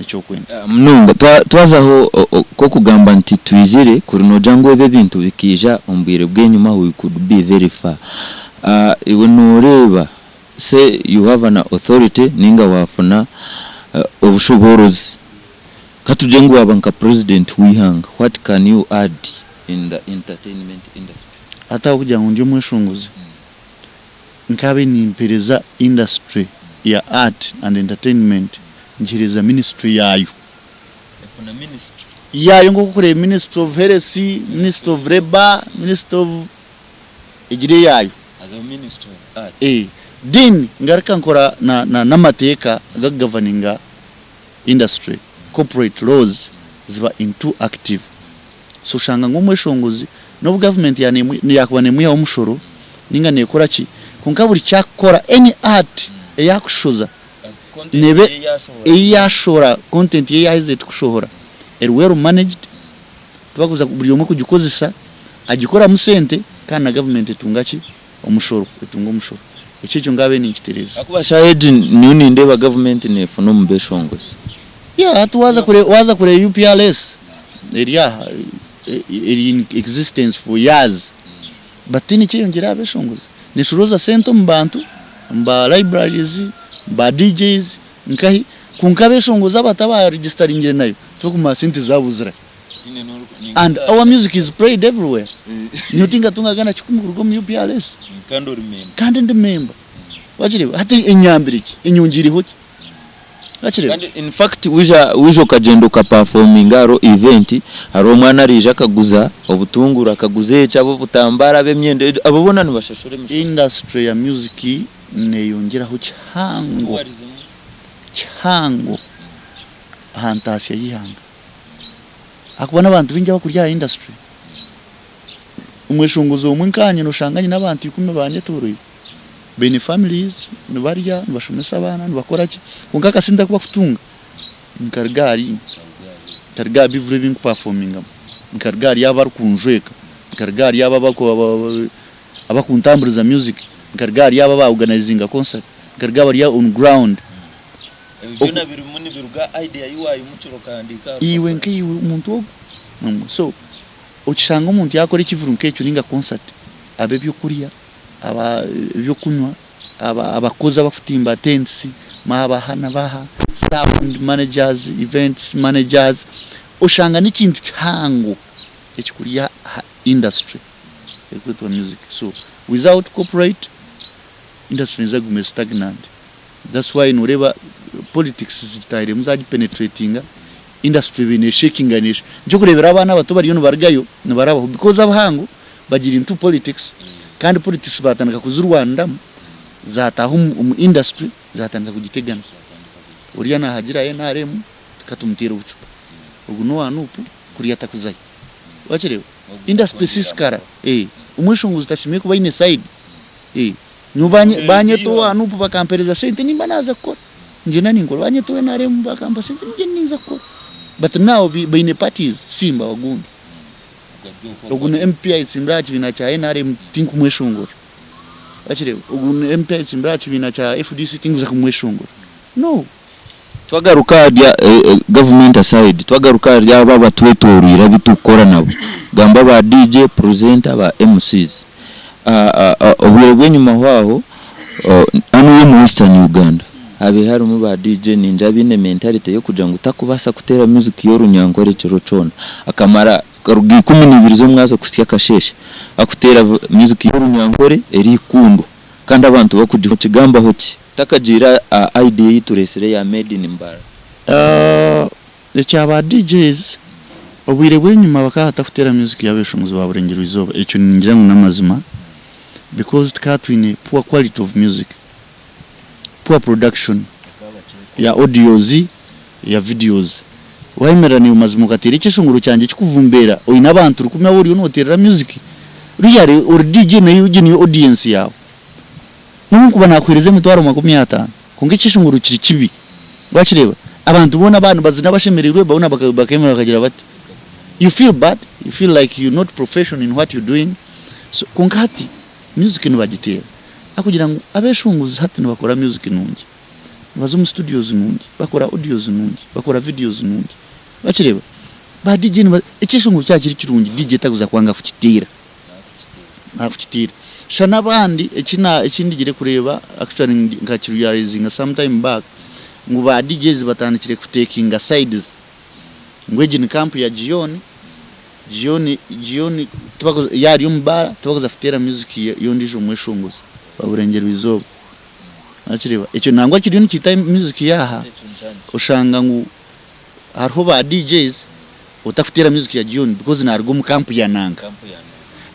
S1: Eky'okwenda.
S2: Munonga. Twazaho nk'okugamba nti twizire kuri noogira ngu ebi ebintu bikaija omu bwire bw'enyima we could be very far. Iwe nooreeba Say you have an authority ninga wafuna obushoboorozi. Katugire ngu waaba nka president w'eihanga, what can you add in the entertainment industry?
S1: Hati ahabw'okugira ngu ndi omweshongozi, nkaabe nimpereza industry ya art and entertainment ngihereza ministry yaayo.
S2: Efuna ministry.
S1: Yaayo nk'oku orikureeba ministry of health, ministry of labour, ministry of egire eyaayo.
S2: Hazaho ministry of art.
S1: Then ngaruka nkora na n'amateeka agakugoverninga industry, corporate laws ziba into active. So oshanga ngu omweshongozi n'obu government yakuba nemwihaho omushoro ninga nekora ki, kwonka buri kyakukora any art eyakushoza nebe eyi yashohora content ye eyaheza eti kushohora eri well managed tibakuza buri omwe kugikozesa agikoramu sente kandi na government etunga ki omushoro etunga omushoro ekyo ekyo ngabe ninkitereza.
S2: Ahakuba shaaha egi nyowe nindeeba government nefuna omu beshongozi.
S1: Yeah hati waza kure waza kureba UPRS eri aha eri in existence for years but tihaine ekyeyongyire aha beshongozi neshorooza sente omu bantu omu ba libraries omu ba DJs nkahi kwonka abeshongozi abato aba registaringire nayo tibakumanya sente zaabo zirahi and our music is played everywhere nyowe tinkatungaga na kikumi kuruga omu UPRS kandi ndi member wakireeba hati enyambire ki enyongyeireho ki. Wakireeba?
S2: Kandi in fact waija waija okagyenda oka performinga hariho event, hariho omwana araija akaguza obutunguru, akaguza eki, ab'obutambara, ab'emyenda, abo boona nibashashura emishoro.
S1: Industry ya music neyongyeraho kihango kihango aha ntaasya y'eihanga ahakuba n'abantu baingi abakurya aha industry. Omweshongozi omwe nkaanye noshanga nyine abantu ikumi banyetoroire. Baine families, nibarya, nibashomesa abaana, nibakora ki, kwonka akasente aku bakutunga nikaruga ahari nikaruga aha bivuro ebi nkupafomingamu, nikaruga ahari abo abarikunjweka, nikaruga ahari abo abakuntamburiza music, nikaruga ahari abo aba organizinga concert, nikaruga abari on ground.
S2: Ebi byona birimu nibiruga aha idea ei waimukire okahandiika aha
S1: Iwe
S2: rupapura.
S1: nkaiwe omuntu ogwo, so okishanga omuntu yakora ekivuro nk'ekyo ninga concert, ab'ebyokurya, aba ebyokunywa, aba abakozi abakutimba tents, abaha nabaha, sound managers, events managers, oshanga nekintu kihango ekikurya aha industry erikwetwa music. So without copyright, industry neza kuguma eri stagnant. That's why noreeba politics zitahiremu zagipenetratinga, industry ebaire neshakinga nikyo orikureebera abaana abato bariyo nibarugayo nibarabaho because abahango bagiri into politics kandi politics batandika kuzirwaniramu zataaha omu industry zatandika kugiteganisa. Oriya nahagira NRM katumuteere obucupa, ogu nowa Nup kuriya takuzayo. Wakireeba? Industry esiisikara. Omweshongozi tashemereire kuba aine side. Nyowe banyeta owa Nup bakampereza sente nimba naaza kukora, niinyenda ninkora. Banyeta owa NRM bakampa sente niinyenda ninza kukora. But now baine parties simba wagundi. Ogu ni MP ayetsimbire aha kibiina kya nrm tinkumweshongora. Wakireeba? Ogu ni MP ayetsimbire aha kibiina kya FDC tinkuza kumweshongora. No.
S2: Twagaruka ahari government aside, twagaruka ahari abo abatwetoroire abu turikukora nabo, gamba ba DJ, presenter, ba MCs. Obwire bw'enyimaho aho, hanu omu Western Uganda habaire harimu ba DJ ningira abaine mentality y'okugira ngu takubaasa kuteera music y'orunyankore ekiro kyona. Akamara Kuruga 12 z'omwazo kuhitsya akasheeshe, akuteera music y'orunyankore erikukundwa kandi abantu bakugiha. Okigambaho ki? Takagiire aha idea ei tureetsire eya Made in Mbarara.
S1: Ekya ba DJs, obwire bw'enyima bakaba batakuteera music y'abeshongozi ba Burengyerwa Izooba, ekyo ningira ngu n'amazima because tukaba twine poor quality of music, poor production ya audios, ya videos. Wayemerera naiwe mazima okateera ekyeshongoro kyangye kikuvumbeera oine abantu rukumi abu oriyo noteerera music, really ori DJ nayo egyo niyo audience yaawe. Nobu nkuba nakuheereza emitwaro 50 kwonka ekyeshongoro kiri kibi, wakireeba abantu boona baaba nibazina bashemereirwe boona bakemerera bakagira bati you feel bad, you feel like you not professional in what you doing so kwonka hati music nibagiteera ahakugira ngu abeshongozi hati nibakora music nungi. Nibaza omu studios nungi, bakora audios nungi, bakora videos nungi. Wakireeba? Ba DJ niba ekyeshongoro kyaba kiri kirungi DJ takuza kwanga kukiteera. Nakukiteera. Shana n'abandi eki na eki ndigire kureeba actually nkakirealizinga some time back ngu ba DJs batandikire kutekinga sides. Ngu egi ni camp ya Gion, Gion, Gion tibakuza yaaba ari omu baara tibakuza kuteera music y'ondiijo mweshongozi wa Burengyerwa Izooba. Wakireeba? Ekyo nangwa kiriyo nikiita music y'aha, oshanga ngu hariho ba DJs otakuteera music ya Gion because naaruga omu camp ya nanka.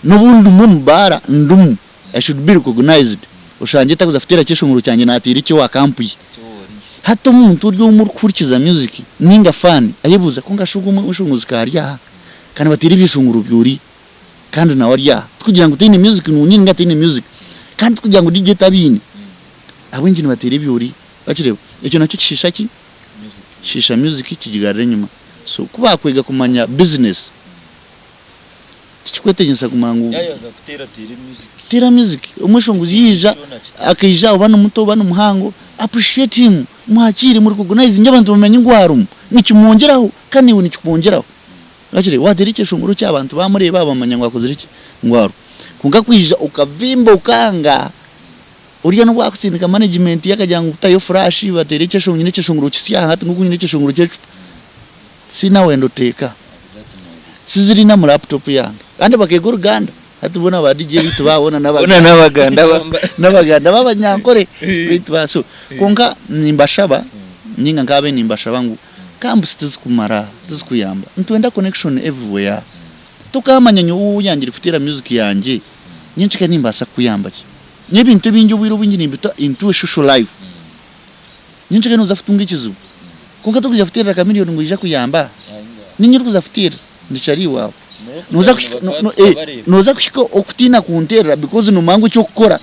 S1: N'obu ndimu omu baara ndimu, I should be recognized, oshangye takuza kuteera kyeshongoro kyangye naateera eky'owa camp ye. Hati omuntu ori omwe orikuhurikiza music ninga fan ayebuuza kwonka shi ogu omweshongozi ka ari aha kandi bateire ebyeshongoro by'ori kandi nawe ari aha tikugira ngu taine music nungi ninga taine music kandi tikugira ngu DJ tabiine ahabw'enki nibateera eby'ori wakireeba ekyo nakyo kishiisha ki? Kishiisha music kigigarura enyima so kubakwega kumanya business Tikikwetengyesa kumanya ngu teera music. Omweshongozi yaija akaija oba ni muto oba ni muhango, appreciate him, mwakiire, mu recognizinge abantu bamanye ngu arimu. Nikimwongyeraho kandi naiwe nikikwongyeraho. Wakire wateera ekyeshongoro kye abantu bamureeba bamanya ngu akozire ki? Ngu ariho. Kwonka kwija okavimba okanga, oriya nobu akutsindika management ye akagira ngu tayo flash bateere ekyeshongoro, nyine ekyeshongoro kisya hati nkoku nyine ekyeshongoro ky'ecupa. Siina wenda oteeka. Siziri na mu laptop yange. Kandi bakeega oruganda. Hati boona ba DJ baitu ba boona
S2: Boona n'Abaganda bamba.
S1: N'Abaganda b'Abanyankore baitu ba so kwonka nimbashaba ninga nkaabe nimbashaba ngu camps tizikumara, tizikuyamba. Nitwenda connection everywhere. Tokaamanya nyowe ou yangire kuteera music yangye, nyenkika nimbaasa kukuyamba ki? Nyowe ebintu ebingi obwire obwingi nimbita into a social life. Nyenkika noza kutunga ekizibu. Kwonka torikuza kuteerera Chameleone ngu aija kuyamba. Niinye orikuza kuteerera ndikyari iwe aho. Noza kuhika no no eh noza kuhika okutiina kunteerera because nomanya ngu eki orikukora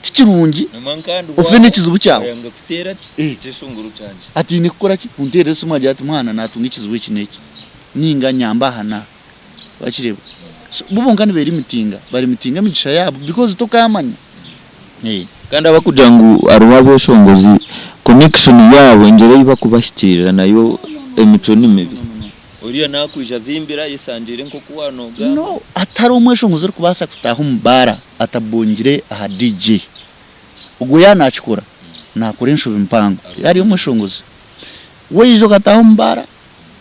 S1: tikirungi ofe n'ekizibu kyawe. Eh atiine kukora ki? Kunteerera esimu agira ati mwana natunga ekizibu eki n'eki ninga nyamba aha n'aha. Wakireeba? So bo bonka niberimitinga, barimitinga emigisha yaabo because tokaamanya.
S2: Kandi abakugira ngu hariho abeshongozi connection yaabo engyera ei bakubahikiirira nayo emicwe ni mibi. Oriya nakwija avimbire ayesangiire nk'oku waanogamba.
S1: No, hatariho omweshongozi orikubaasa kutaaha omu baara atabongire aha DJ. Ogwo yaaba naakikora, naakora enshobi mpango. Yaaba ari omweshongozi, waija okataaha omu baara,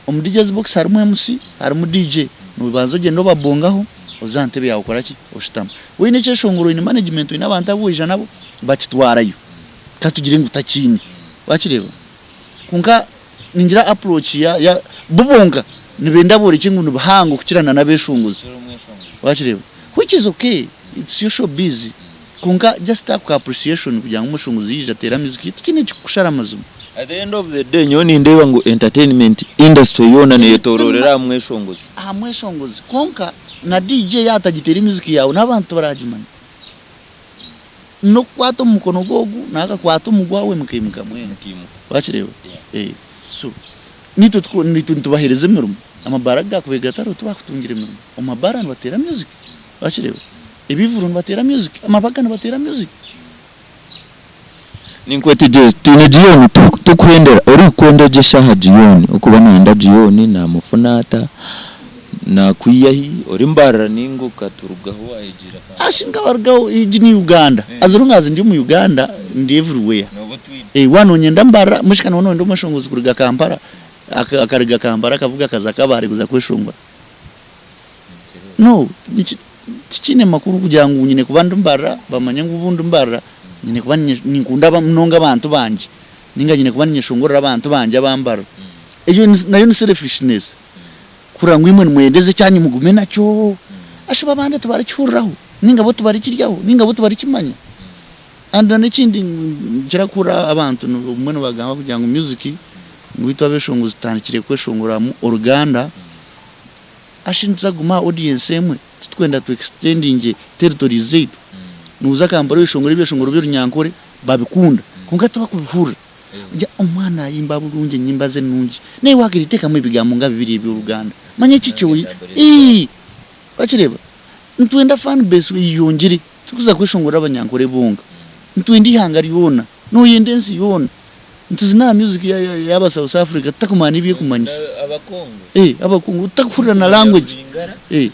S1: Omu DJ's box harimu MC, harimu DJ. Nobanza ogyenda obabongaho, oza aha ntebe yaawe okora ki? Oshutama. Waine ekyeshongoro, oine management, oine abantu abu waija nabo, bakitwarayo. Ka tugire ngu takiine. Wakireeba? Kwonka ningira approach ya, ya, bo bonka nibenda borekye ngu nibihango kukira na n'abeshongozi. Wakireeba? Which is okay, it's your show biz. Kwonka just ako ka appreciation kugira ngu omushongozi yaija ateere music ye tikiine ekikukushara amazima.
S2: At the end of the day nyowe nindeeba ngu entertainment industry yoona neyetororera aha mweshongozi.
S1: Aha mweshongozi kwonka na DJ yaaba atagiteire music yaawe n'abantu tibaragimanya. N'okukwata omu mukono gw'ogu nawe akakwata omu gwawe mukaimuka mwena. Wakireeba? So naitwe naitwe nitubaheereza emirimo. Amabaara ku gaakubaire gatariho tibaakutungira emirimo. Omu mabaara nibateera music. Wakireeba? Ebivuro nibateera music, amabaga nibateera music.
S2: Ninkwetegyereza twine Gion tukuhendera orikwenda egyo eshaaha Gion okuba nayenda Gion namufuna ata nakwiha hi ori Mbarara ninga okaturugaho wayegyera Kampala.
S1: Ashi nkabarugaho egi ni Uganda as long as ndi omu Uganda ndi everywhere.
S2: Noba otwine.
S1: Waaba nonyenda Mbarara mushika nooba noyenda omweshongozi kuruga Kampala akaruga Kampala akavuga akaza Kabale kuza kweshongora. No, tikiine makuru kugira ngu nyine kuba ndi Mbarara bamanye ngu obu ndi Mbarara nyine kuba ninkunda munonga abantu bangye ninga nyine kuba ninyeshongorera abantu bangye aba Mbarara. Egyo nayo ni selfishness kuhurira ngu imwe nimweyendeza ekyanyu mugume nakyo ashuba abandi tibarikihuriraho ninga bo tibarikiryaho ninga bo tibarikimanya. And n'ekindi nkira kuhurira abantu obumwe nibagamba kugira ngu music ngu itwe abeshongozi tutandikire kweshongoreramu oruganda. Ashi nituza kuguma aha audience emwe titwenda tu extendingye territories zaitu. Noza Kampala oyeshongora ebyeshongoro by'orunyankore babikunda kwonka tibakubihurira. Ogira omwana ayimba burungi enyimba ze nungi naye wakiri tekamu ebigambo nga bibiri eby'oruganda manya kiki oi ii wakireeba? Nitwenda fan base eyeyongyere tikuza kweshongorera abanyankore bonka nitwenda eihanga ryona noyenda ensi yoona. Nituzina aha music yaba South Africa tutakumanya n'ebi ekumanyisa. Eh, abakongo tutakuhurira na language. Eh.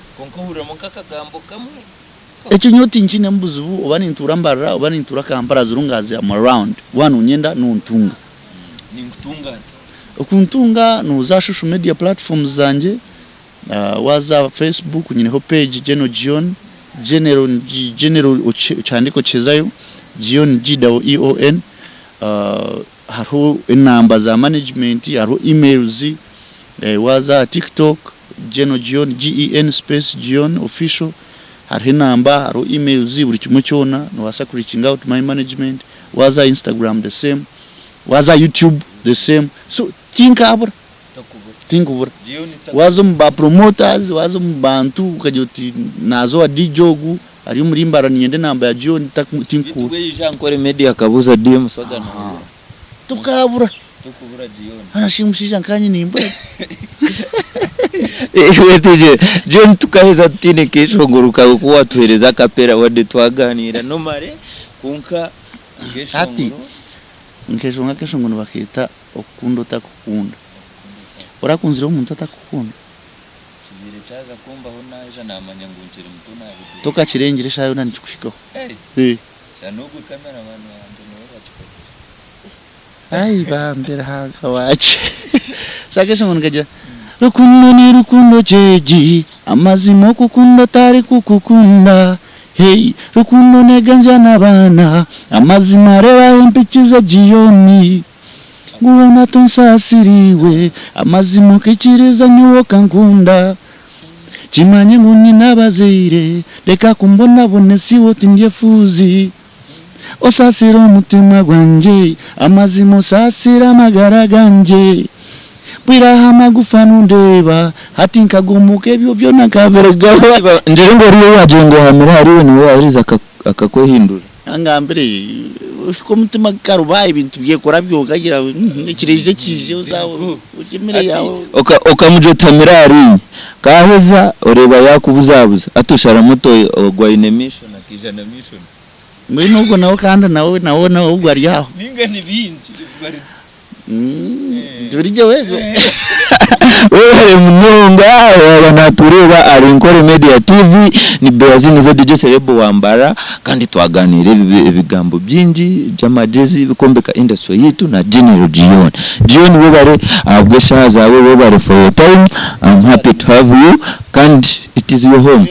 S1: Ekyo nyowe tinkiinemu buzibu oba nintuura Mbarara oba nintuura Kampala as long as am around waaba nonyenda nontunga. Okuntunga nooza aha social media platforms zangye, waaza aha Facebook nyineho page General Gion, General General okihandiike okihezayo, Gion G-E-O-N, hariho enamba za management, hariho emails, waaza aha TikTok General Gion, G-E-N space Gion official, hariho enamba, hariho emails, buri kimwe kyona noobaasa ku reachinga out my management, waaza aha Instagram the same. Waaza aha YouTube the same so tinkabura tinkubura waaza omu ba promoters waaza omu bantu okagira oti naaza owa DJ ogu ari omuri Mbarara niinyenda enamba ya John tinkukubura. Tokabura hoona shi omushaija nkaanye nimbura
S2: John tukaheza tutaine keshongoro kawe ku watuhereza akapera wadde twaganiira nomare kwonka
S1: Hati nkeshonga akeshongo nibaketa okukunda otakukunda. Orakunzire omuntu atakukunda? Tokakirengire eshaaha yoona nikikuhikaho. Ai bambe Ruhanga wangye. So akeshongo nikagira Rukundo ni rukundo ki egi? Amazima okukunda otarikukukunda. Hey rukundo neganzya nabaana amazima reeba ahempikize Gioni ngu hoona tonsaasira iwe amazima okaikiriza nyowe okankunda kimanye ngu nyine abazaire reka kumbonabonesa iwe oti ndi efuuzi osaasire omutima gwangye amazima osaasire amagara gangye Mbwira aha magufa nondeeba hati nkagomoka ebyo byona nkabirugaho.
S2: Ngire ngu oriya owaagira ngu ohamire ahariiwe niwe yaaherize akakwehindura.
S1: Angambire ohika omutima gukaruba ebintu byekora byonka agira ngu ekiraije kiije orye emere yaawe.
S2: Okamugira oti hamira ahariinye kaaheza oreeba yaakubuzabuza hati osharamu oti ogu aine mission akaija na mission.
S1: Mbwenu ogwo nawe kandi nawe nawe ogwo ari aho.
S2: Ninga ni bingi.
S1: Webare
S2: munonga waaba natureeba ahari Nkore Media TV ni Beazinze DJ Celeb wa Mbarara kandi twaganiira ebigambo bingi by'amagyezi ebikwombeka industry yaitu na General Gion. Gion webare ahabw'eshaaha zaawe webare for your time I'm happy to have you kandi it is your home.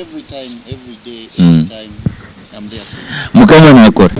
S2: Mukama nakora.